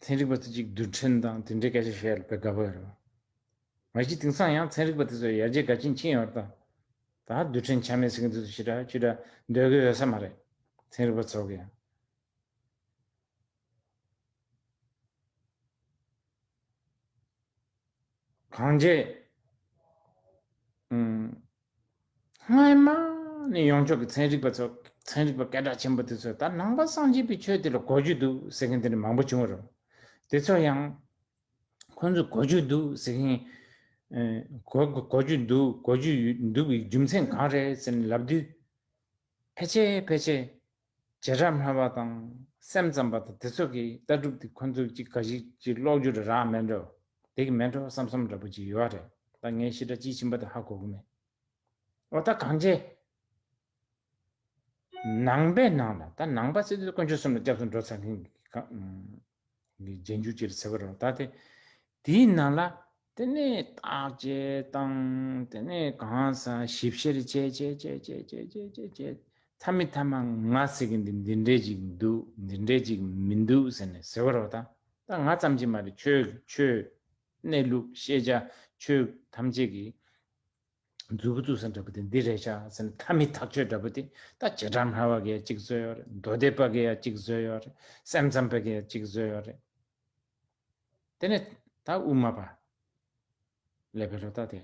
ཚན་རིག་པ་ཚོ་གཅིག་རྡུལ་ཕྲན་དང་དེ་འདྲའི་སྐད་ཆ་བཤད་ཡ་ལ་དཔེ་དགའ་པོ་ཡོད་རེད་བ། མ་གཞི་དེང་སང་ཡང་ཚན་རིག་པ་དེ་ཚོ་ཡར་རྒྱས་དགའ་ཆེན་ཕྱིན་ཡོད་རེད་ད། ད་རྡུལ་ཕྲན་ཆ་མེད་ཟེར་མཁན་དེ་ཚོ་ཞེ་དྲག་ཅི་འདྲ་འདོད་ཀྱི་ཡོད་ས་མ་རེད། ཚན་རིག་པ་ཚོ་གི་ཡང་། གང་བྱས། ཨུམ། སྔ་མ་ནས་ཡོངས་ཁྱབ་ཀྱི་ཚན་རིག་པ་ཚོ་ཚན་རིག་པ་སྐད་གྲགས་ཆེན་པོ་དེ་ཚོས་ད་ནང་པ་སངས་རྒྱས་པའི་ཆོས་དེ་ལ་གོ་རྒྱུ་འདུག་ཟེར་མཁན་དེ་འདྲ་མང་པོ་བྱུང་བ་རེད། དེ་ཚོ་ཡང་ཁོང་ཚོས་གོ་རྒྱུ་འདུག་ཟེར་མཁན། ཨེ། གོ་གོ་རྒྱུ་འདུག་གོ་རྒྱུ་ཡོད་འདུག་པའི་རྒྱུ་མཚན་གང་རེད་ཟེར་ནས་ལབ་དུས། ཕལ་ཆེར་ཕལ་ཆེར་བྱེ་བྲག་སྨྲ་བ་དང་སེམས་ཙམ་པ་དང་དེ་ཚོ་གི་ལྟ་གྲུབ་དེ་ཁོ་ཚོས་ཅིག་ག་ཞིག་ཅིག་ཀློག་རྒྱུ་རེ་རག་མེད་འགྲོ། དེ་གི་མེད་འགྲོ་བསམ་བསམ་འདྲ་པོ་ཅིག་ཡོད་རེད། ད་ངས་ཞེ་དྲག་དཔྱིས་ཕྱིན་པ་དེ་ཧ་གོ་གི་མེད། འོ་ད་གང་བྱས། ནང་པའི་ནང་ལ་ད་ནང་པ་ཟེར་དུས་དཀོན་མཆོག་གསུམ་ལ་སྐྱབས་སུ་འགྲོ་ཚར་མཁན་གྱི་ག་ཨུམ་གི་རྗེས་འཇུག་ཅིག་ཟེར་བ་རེད། ད་དེ་དེའི་ནང་ལ་དེ་ནས་བརྟག་དཔྱད་དང་དེ་ནས་གང་ཟག་ཞིབ་བཤེར་བྱས་བྱས་བྱས་བྱས་བྱས་བྱས་བྱས་བྱས་མཐའ་མའི་མཐའ་མ་ང་ཟེར་གི་འདི་འདི་འདྲས་ཅིག་འདུག་འདི་འདྲས་ཅིག་མི་འདུག་ཟེར་ནས་ཟེར་བ་རེད། ད་ད་ང་ཙམ་གྱིས་མ་རེད། ཆོས་ཆོས་གནས་ལུགས་ཤེས་བྱ་ཆོས་ཐམས་ཅད་ཀྱི་མཛུབ་བཙུགས་ས་འདྲ་པོ་དེ་འདི་རེད་ཤག་ཟེར་ནས་མཐའ་མའི་ཐག་གཅོད་འདྲ་པོ་དེ་ད་བྱེ་བྲག་སྨྲ་བ་གིས་གཅིག་བཟོས་ཡོད་རེད། མདོ་སྡེ་པ་གིས་ཡང་གཅིག་བཟོས་ཡོད་རེད། སེམས་ཙམ་པ་གིས་ཡང་གཅིག་བཟོས་ཡོད་རེད། དེ་ནས་ད་དབུ་མ་པ་ལས་པའི་རོ་ད་དེ།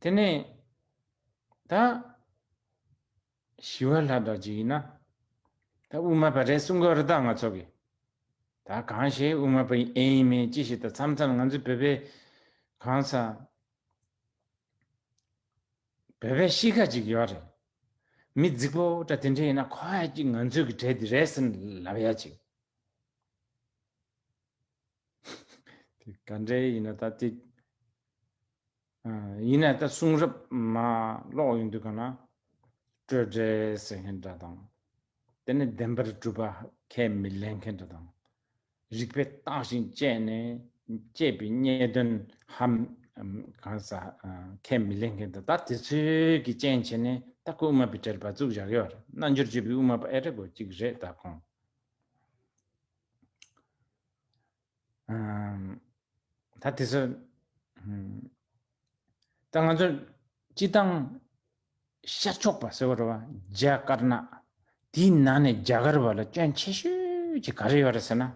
དེ་ནས་ད་ཞི་བ་ལྷ་འདྲ་ཅིག་ཡིན་ན། ད་དབུ་མ་པ་རེད་གསུང་གི་རེད་ད་ང་ཚོ་གི། ད་གང་ཞིག་དབུ་མ་པ་ཡིན་ཨེ་ཡིན་མིན་ཅི་ཞིག་ད་མཚམས་མཚམས་ང་ཚོ་བོད་པའི་གང་ཟག་བོད་པའི་གཤིས་ཀ་ཅིག་ཡོད་རེད། མི་རྫིག་པོ་འདྲ་དེ་འདྲ་ཡིན་ན་ཁོ་ཡ་ཅིག་ང་ཚོའི་གི་གྲས་དེ་རེད་ཟེར་ལབ་ཡ་ཅིག་དེ་ག་འདྲའི་ཡིན་ན་ད་དེ། ཨ། ཡིན་ན་ད་གསུང་རབ་མ་ཀློག་ཡོང་དུས་ག་ན། སྤྲོས་བྲལ་ཟེར་མཁན་འདྲ་དང་། དེ་ནས་བདེན་པར་གྲུབ་པ་ཁས་མི་ལེན་མཁན་འདྲ་དང་། རིགས་པས་བརྟགས་ཤིང་དཔྱད་ནས་དཔྱད་པའི་རྙེད་དོན་ཧ་གང་ཟག་ཁས་མི་ལེན་མཁན་འདྲ། ད་དེ་ཚོའི་གི་རྐྱེན་བྱས་ནས་ད་ཁོ་དབུ་མ་པའི་གྲལ་ཕར་བཙུགས་བཞག་ཡོད་རེད། རྣལ་འབྱོར་སྤྱོད་པའི་དབུ་མ་པ་ཨེ་རེད་གོ་གཅིག་རེད་ད་ཁོང་། ཨམ། ད་དེ་ཚོ། ཨམ། ད་ང་ཚོ་སྤྱི་བཏང་ཤར་ཕྱོགས་པ་ཟེར་བ་རེད་བ། རྒྱ་དཀར་ནག་དེའི་ནང་ནས་རྒྱ་གར་བ་ལ་སྐྱོན་ཆེ་ཤོས་ཅིག་ག་རེ་ཡོད་རེད་ཟེར་ན།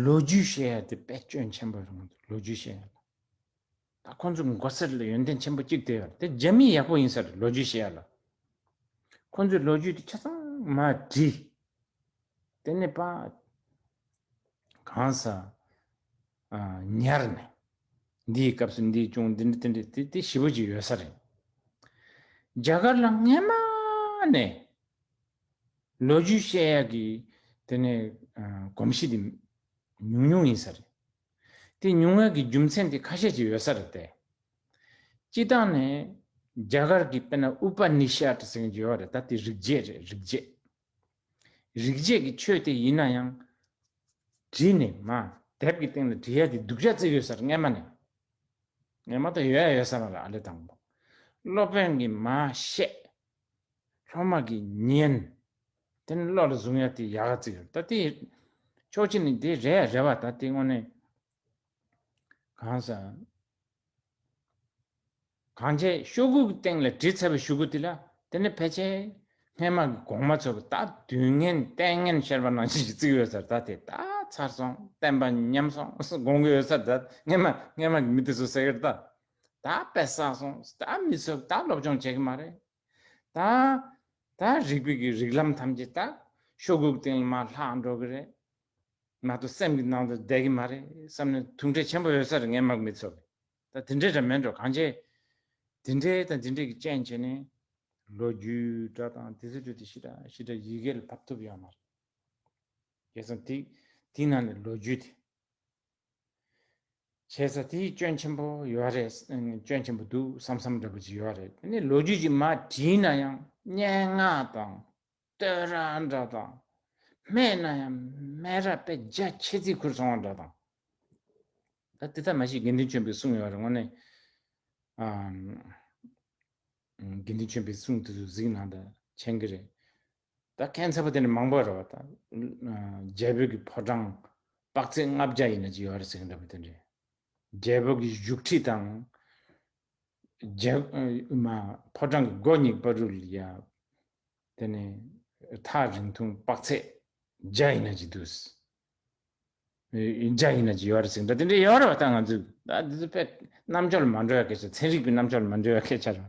ལོ་རྒྱུས་བཤད་ཡ་དེ་དཔེ་སྐྱོན་ཆེན་པོ་རེད། ང་ཚོ་ལོ་རྒྱུས་བཤད་ཡ་ལ། ད་ཁོང་ཚོ་མགོ་སེར་ལ་ཡོན་ཏན་ཆེན་པོ་གཅིག་དེ་ཡོད་རེད། དེ་རྒྱ་མི་ཡག་པོ་ཡིན་ས་རེད། ལོ་རྒྱུས་བཤད་ཡ་ལ། ཁོང་ཚོས་ལོ་རྒྱུས་དེ་ཆ་ཚང་མར་བྲིས། དེ་ནས་པ། གང་ས། ཨ། ཉར་ནས། འདིའི་སྐབས་སུ་འདི་བྱུང་འདི་འདྲ་དེ་འདྲ་དེ་དེ་ཞེ་པོ་ཅིག་ཡོད་ས་རེད། རྒྱ་གར་ལ་སྔན་མ་ནས། ལོ་རྒྱུས་བཤད་ཡག་གི་དེ་ནས་ཨ་གོམས་གཤིས་དེ་ཉུང་ཉུང་ཡིན་ས་རེད། དེ་ཉུང་ཡག་གི་རྒྱུ་མཚན་དེ་ཁ་ཤས་ཅིག་ཡོད་ས་རེད་དེ། སྤྱི་བཏང་ནས་རྒྱ་གར་གྱི་དཔེར་ན་ཨུ་པ་ནི་ཤད་ཟེར་མཁན་ཅིག་ཡོད་རེད། ད་དེ་རིག་བྱེད་རེད། རིག་བྱེད། རིག་བྱེད་ཀྱི་ཆོས་དེ་ཡིན་ན་ཡང་བྲིས་ནས་མ་དེབ་ཀྱི་སྟེང་ལ་བྲིས་ཡག་དེ་སྡུག་ཅག་བརྩི་ཡོད་ས་རེད་སྔན་མ་ནས། སྔན་མ་ད་ཡོད་ཡ་ཡོད་ས་མ་རེད། ཨ་ལེ་དང་པོ་སློབ་དཔོན་གྱིས་མ་བཤད། སློབ་མ་གིས་ཉན། དེ་ནི་བློ་ལ་བཟུང་ཡ་དེ་ཡག་ག་བརྩི་ཡོད། ད་དེ་ཕྱོགས་གཅིག་ནས་དེ་རེད་རེད་བ། ད་དེ་དངོས་གནས་གང་ཟག་གང་བྱས་ཤོག་གུ་གི་སྟེང་ལ་བྲིས་ཚར་བའི་ཤོག་གུ་དེ་ལ་དེ་ནི་ཕལ་ཆེར་སྔན་མ་གི་གོང་མ་ཚོ་གི་ད་དུས་ངན་ལྟས་ངན་བཤད་པ་ནང་བཞིན་ཞིག་བརྩི་ཡོད་ཟེར། ད་དེ་ད་ཚར་སོང་བསྟན་པ་ཉམས་སོང་དགོངས་ཀྱི་ཡོད་ཟེར། ད་སྔན་མ་སྔན་མ་གི་མི་དེ་ཚོ་ཟེར་གི་རེད། ད་ད་དཔེ་བསགས་སོང་། ད་མི་ཚོ་ད་སློབ་སྦྱོང་བྱེད་ཀྱི་མ་རེད། ད། ད་རིག་པའི་གི་རིགས་ལམ་ཐམས་ཅད་ད་ཤོག་གུ་གི་སྟེང་ལ་མར་ལྷག་འགྲོ་གི་རེད། མ་གཏོགས་སེམས་ཀྱི་ནང་དུ་བསྡད་ཀྱི་མ་རེད་བསམ་ནས་ཐུགས་ཁྲལ་ཆེན་པོ་ཡོད་ས་རེད། སྔན་མ་གི་མི་ཚོ་གི། ད་དེ་འདྲས་འདྲ་མིན་འགྲོ། གང་བྱས་དེ་འདྲས་དང་དེ་འདྲས་ཀྱི་རྐྱེན་བྱས་ནས་ལོ་རྒྱུས་འདྲ་དང་དེ་ཚོ་འདྲ་དེ་ཞེ་དྲག་ཞེ་དྲག་ཡི་གེ་ལ་ཕབ་ཐུབ་ཡོད་མ་རེད། བྱས་ཙང་དེ་དེའི་ནང་ནས་ལོ་རྒྱུས་དེ། བྱས་ཙང་དེའི་སྐྱོན་ཆེན་པོ་ཡོད་རེད། སྐྱོན་ཆེན་པོ་འདུག་བསམ་བསམ་འདྲ་པོ་ཅིག་ཡོད་རེད། དེ་ནས་ལོ་རྒྱུས་ཅིག་མར་བྲིས་ན་ཡང་སྙན་ངག་དང་བསྟོད་ར་འདྲ་དང་། སྨྲས་ན་ཡང་སྨད་ར་དཔེ་རྒྱ་ཆེ་ཙིག་ཁུར་སོང་བ་འདྲ་དང་། ད་དེ་ལྟར་མ་གཞི་དགེ་འདུན་ཆོས་འཕེལ་གསུངས་ཡོད་རེད། དངོས་གནས། ཨམ། དགེ་འདུན་ཆོས་འཕེལ་གསུང་དེ་ཚོ་གཟིགས་ན་ད་མཁྱེན་གྱི་རེད། ད་མཁན་ཚ་པོ་དེ་འདྲ་མང་པོ་རེད་བ་ད། རྒྱལ་པོ་གི་ཕོ་བྲང་དཔག་ཚད་ལྔ་བརྒྱ་ཡིན་ན་ཅི་ཡོད་རེད་ཟེར་གྱི་འདྲ་པོ་དེ་འདྲ། རྒྱལ་པོ་གི་བཞུགས་ཁྲི་དང་། རྒྱལ་མ་ཕོ་བྲང་གི་སྒོ་གཉིས་བར་དུ་ལ་ཡ། དེ་ནས་ཐག་རིང་ཐུང་དཔག་ཚད་བརྒྱ་ཡིན་ན་ཅི་འདུག་བརྒྱ་ཡིན་ན་ཅི་ཡོད་རེད་ཟེར་འདྲ་དེ་འདྲ་ཡོད་རེད་བ། ད་ང་ཚོས་ད་འདི་ཚོ་དཔེ་རྣམ་འཇོག་ལ་མ་འགྲོ་ཡ་སྐད་ཆ། ཚན་རིག་པའི་རྣམ་འཇོག་ལ་མ་འགྲོ་ཡ་སྐད་ཆ་རེད།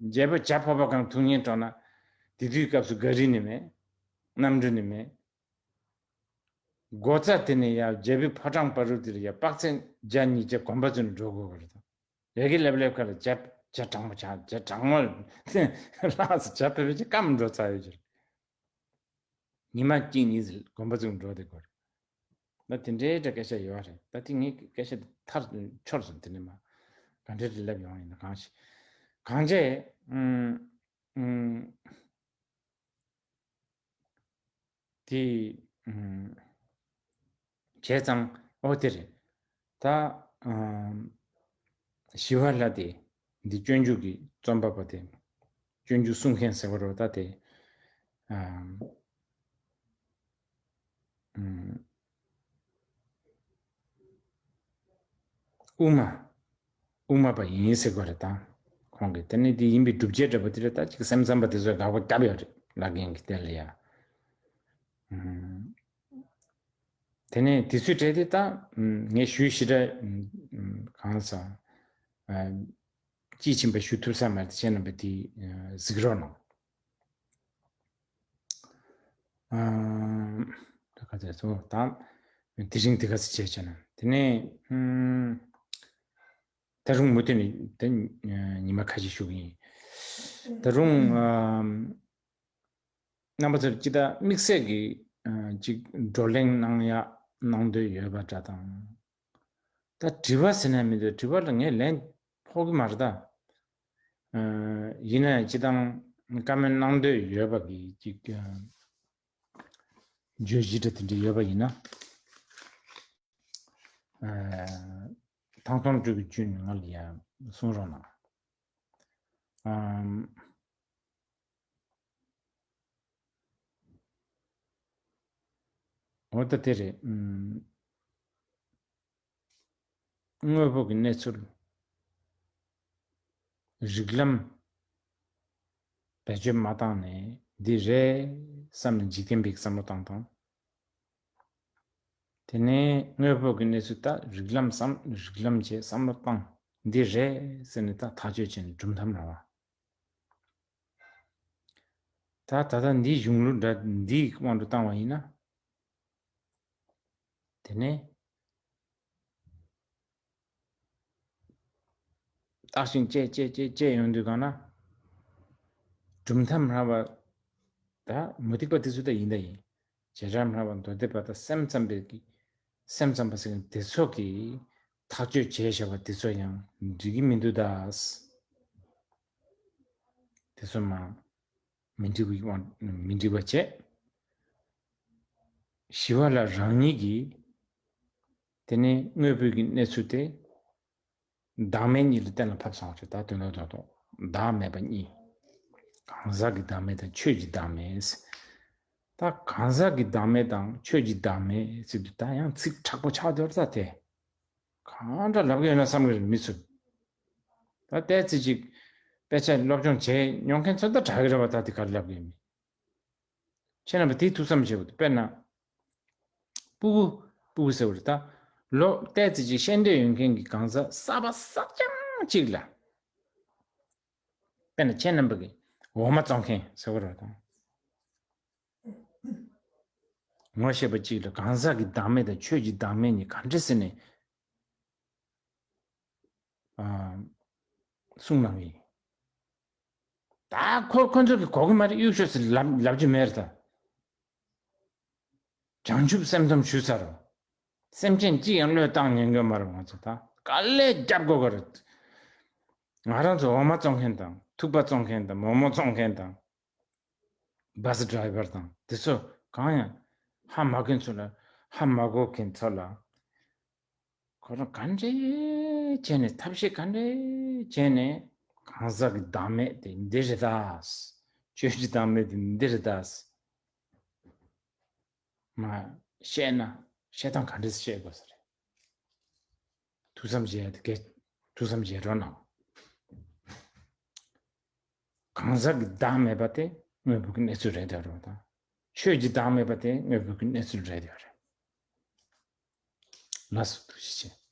རྒྱལ་པོ་བྱ་ཕོར་པ་གང་འཐུང་སྙིང་བྲོ་ན། དེ་དུས་སྐབས་སུ་ག་རི་ནི་མེད། གནམ་གྲུ་ནི་མེད། སྒོ་རྩ་དེ་ནས་ཡར་རྒྱལ་པོའི་ཕོ་བྲང་བར་དུ་དེར་ཡར་དཔག་ཚད་བརྒྱ་ཉིས་བརྒྱ་གོམ་པ་བཙུགས་ནས་འགྲོ་དགོས་པ་རེད་དང་། ཡ་གི་སླེབས་སླེབས་ཁ་ལ་བྱ་བྱ་གྲང་མོ་བྱ་བྱ་གྲང་མོ་ལགས་སུ་བྱ་ཕེབས་ཕེབས་ཀྱི་སྐམ་འགྲོ་ཚར་ཡོད་ཀྱི་རེད། ཉི་མ་གཅིག་གཉིས་ཟིག་གོམ་པ་བཙུགས་འགྲོ་བསྡད་དགོས་རེད། ད་དེ་འདྲའི་འདྲ་སྐད་ཆ་ཡོད་རེད། ད་དེ་ངའི་སྐད་ཆ་ཐར་འཆོར་སོང་། དེ་ནས་མ་ག་འདྲ་རེ་ལབ་ཡོང་ཡིན་ན་གང་ཞིག་གང་བྱས། ཨུམ། ཨུམ། དེ། ཨུམ། བྱས་ཙང་ཨོ་དེ་རེད། ད། ཨུམ། ཞི་བ་ལྷ་དེ་འདི་སྤྱོད་འཇུག་གི་རྩོམ་པ་པོ་དེ། སྤྱོད་འཇུག་གསུང་མཁན་ཟེར་བ་རེད་ད་དེ། ཨུམ། ཨུམ། དབུ་མ། དབུ་མ་པ་ཡིན་ཟེར་དགོས་རེད་ད། ཁོང་གིས་དེ་ནི་དེ་ཡིན་པའི་སྒྲུབ་བྱེད་འདྲ་པོ་དེ་རེད་ད། ཅིག་སེམས་ཙམ་པ་དེ་ཚོས་དགག་པ་བརྒྱབ་ཡོད་རེད། བླ་རྒན་གྱིས་དེ་ལ་ཡ། ཨུམ། དེ་ནས་དེ་ཚོའི་གྲས་དེ་ད། ཨུམ། ངས་ཞུས་ཞེ་དྲག་ཨུམ། གང་ཟག་ཨ། དཔྱིས་ཕྱིན་པ་ཞུ་ཐུབ་ས་མ་རེད། ཁྱེད་རྣམ་པས་དེ་ཨ། གཟིགས་རོགས་གནང་། ཨ། ད་ག་ཚོད་སོང་ད། དེ་རིང་དེ་ག་ཚོད་བྱས་བྱས་ན་དེ་ནས་ཨུམ། ད་རུང་མུ་མཐུད་ནས་དེ་ཉི་མ་ཁ་ཤས་ཞུ་གི་ཡིན། ད་རུང་ཨ། རྣམ་པ་ཚོར་ཅི་ལྟར་དམིགས་བསལ་གྱི་ཨ། ཅིག་བགྲོ་གླེང་གནང་ཡ་གནང་འདོད་ཡོད་པ་འདྲ་དང་། ད་དྲི་བ་ཟེར་ན་མི་འདུག་དྲི་བ་ལ་ངས་ལན་ཕོག་གི་མ་རེད་ད། ཨ། ཡིན་ན་ཡང་སྤྱི་བཏང་བཀའ་མོལ་གནང་འདོད་ཡོད་པ་གི་ཅིག་ཨ། བརྗོད་གཞི་འདྲ་དེ་འདྲ་ཡོད་པ་ཡིན་ན། ཨ། ཐང་སྟོང་སྤྲུལ་སྐུ་ཅུན་ང་ལ་ཡང་གསུང་རོགས་གནང་། ཨམ། འོ་ད་དེ་རེད། ཨམ། དངོས་པོ་གི་གནས་ཚུལ། རིགས་ལམ་བེད་སྤྱོད་མ་བཏང་ནས་འདི་རེད་བསམ་ནས་འཇིག་རྟེན་པའི་བསམ་བློ་བཏང་བཏང་། དེ་ནས་དངོས་པོ་གི་གནས་ཚུལ་ད་རིགས་ལམ་བསམ། རིགས་ལམ་བྱས་བསམ་བློ་བཏང་། འདི་རེད་ཟེར་ནས་ད་ཐག་གཅོད་བྱས་ནས་གྲུབ་མཐའ་ར་བ། ད་ད་ལྟ་འདིའི་གཞུང་ལུགས་འདྲ་འདིའི་དབང་དུ་བཏང་བ་ཡིན་ན། དེ་ནས་བརྟག་ཅིང་དཔྱད་དཔྱད་དཔྱད་དཔྱད་ཡོང་དུས་གང་ན། གྲུབ་མཐའ་ར་བ་ད་མུ་སྟེགས་པ་དེ་ཚོ་ད་ཡིན་ད་ཡིན། བྱེ་བྲག་ར་བ་མདོ་སྡེ་པ་དང་སེམས་ཙམ་པའི་གི་སེམས་ཙམ་པ་ཟེར་མཁན་དེ་ཚོ་གིས་ཐག་གཅོད་བྱས་བཞག་པ་དེ་ཚོ་ཡང་འགྲིག་གི་མི་འདུག་ད། དེ་ཚོ་མ་མི་འགྲིག་པའི་དབང་མི་འགྲིག་པ་བྱས། ཞི་བ་ལྷ་རང་ཉིད་ཀྱིས་དེ་ནས་དངོས་པོའི་གི་གནས་ཚུལ་དེ་བདག་མེད་གཉིས་ལ་གཏན་ལ་ཕབ་སོང་བ་རེད། ད་དོན་དག་རྡོག་རྡོག་བདག་མེད་པ་གཉིས། གང་ཟག་གི་བདག་མེད་དང་ཆོས་ཀྱི་བདག་མེད། ད་གང་ཟག་གི་བདག་མེད་དང་ཆོས་ཀྱི་བདག་མེད་ཟེར་དུས་ད་ཡང་ཚིག་མཁྲེགས་པོ་ཆགས་འདུག་ད་དེ། གང་འདྲ་ལབ་ཀྱི་ཡོད་ན་བསམ་གྱི་རེད་མི་ཚོས། ད་ལྟའི་ཚེ་གཅིག་དཔེ་ཆ་སློབ་སྦྱོང་བྱས་མྱོང་མཁན་ཚོ་ད་དྲག་གི་རེད་བ། ད་དེ་ག་རེ་ལབ་ཀྱི་ཡོད་མེད། ཁྱེད་རྣམ་པ་དེ་ཐུགས་བསམ་བཞེས་དགོས་འདུག་དཔེར་ན། སྤུ་གུ། སྤུ་གུ་ཟེར་བ་རེད་ད། ལོ་ལྟའི་ཚེ་གཅིག་ཤེས་འདོད་ཡོད་མཁན་གྱི་གང་ཟག་གསར་པ་གསར་རྐྱང་གཅིག་ལ། དཔེར་ན་ཁྱེད་རྣམ་པ་གི་འོ་མ་བཙོང་མཁན་ཟེར་བ་རེད་ད། ངོ་ཤེས་པ་གཅིག་ལ་གང་ཟག་གི་བདག་མེད་དང་ཆོས་ཀྱི་བདག་མེད་གཉིས་ག་འདྲ་ཟེར་ནས་ ཨ་གསུང་གནང་གི་ཡིན། ད་ཁོ་ཁོ་ཚོ་གི་གོ་གི་མ་རེད། གཡུག་ཤོག་ཟེར་ལབ་ལབ་རྒྱུ་མེད་རེད་ད། བྱང་ཆུབ་སེམས་ཙམ་ཞུས་ཚར་རོ། སེམས་ཅན་གཅིག་ཡང་བློས་བཏང་ཉན་གི་མ་རེད། ང་ཚོ་ད་དཀའ་ལས་རྒྱབ་དགོས་གི་རེད། ང་རང་ཚོ་འོ་མ་བཙོང་མཁན་དང་ཐུག་པ་བཙོང་མཁན་དང་མོག་མོག་བཙོང་མཁན་དང་། བྷ་སི་ཌ་རའི་བར་དང་དེ་ཚོ་གང་ཡང་ཧ་མ་གོ་མཁན་ཚོ་ལ། ཧ་མ་གོ་མཁན་ཚོ་ལ་ཁོ་རང་ག་འདྲས་བྱས་ནས། ཐབས་ཤེས་ག་འདྲས་བྱས་ནས་གང་ཟག་གི་བདག་མེད་དེ་འདི་རེད་ད། ཆོས་ཀྱི་བདག་མེད་དེ་འདི་རེད་ད། མ་བཤད་ན་བཤད་སྟངས་ག་འདྲས་བཤད་དགོས་ས་རེད། ཐུགས་བསམ་བཞེས་དེ་གས། ཐུགས་བསམ་བཞེས་རོགས་གནང་། གང་ཟག་གི་བདག་མེད་པ་དེ་དངོས་པོ་གི་གནས་ཚུལ་རེད་ཡོད་རེད་པ་དང་། ཆོས་ཀྱི་བདག་མེད་པ་དེ་དངོས་པོ་གི་གནས་ཚུལ་རེད་ཡོད་རེད། ལགས་སོ། ཐུགས་རྗེ་ཆེ།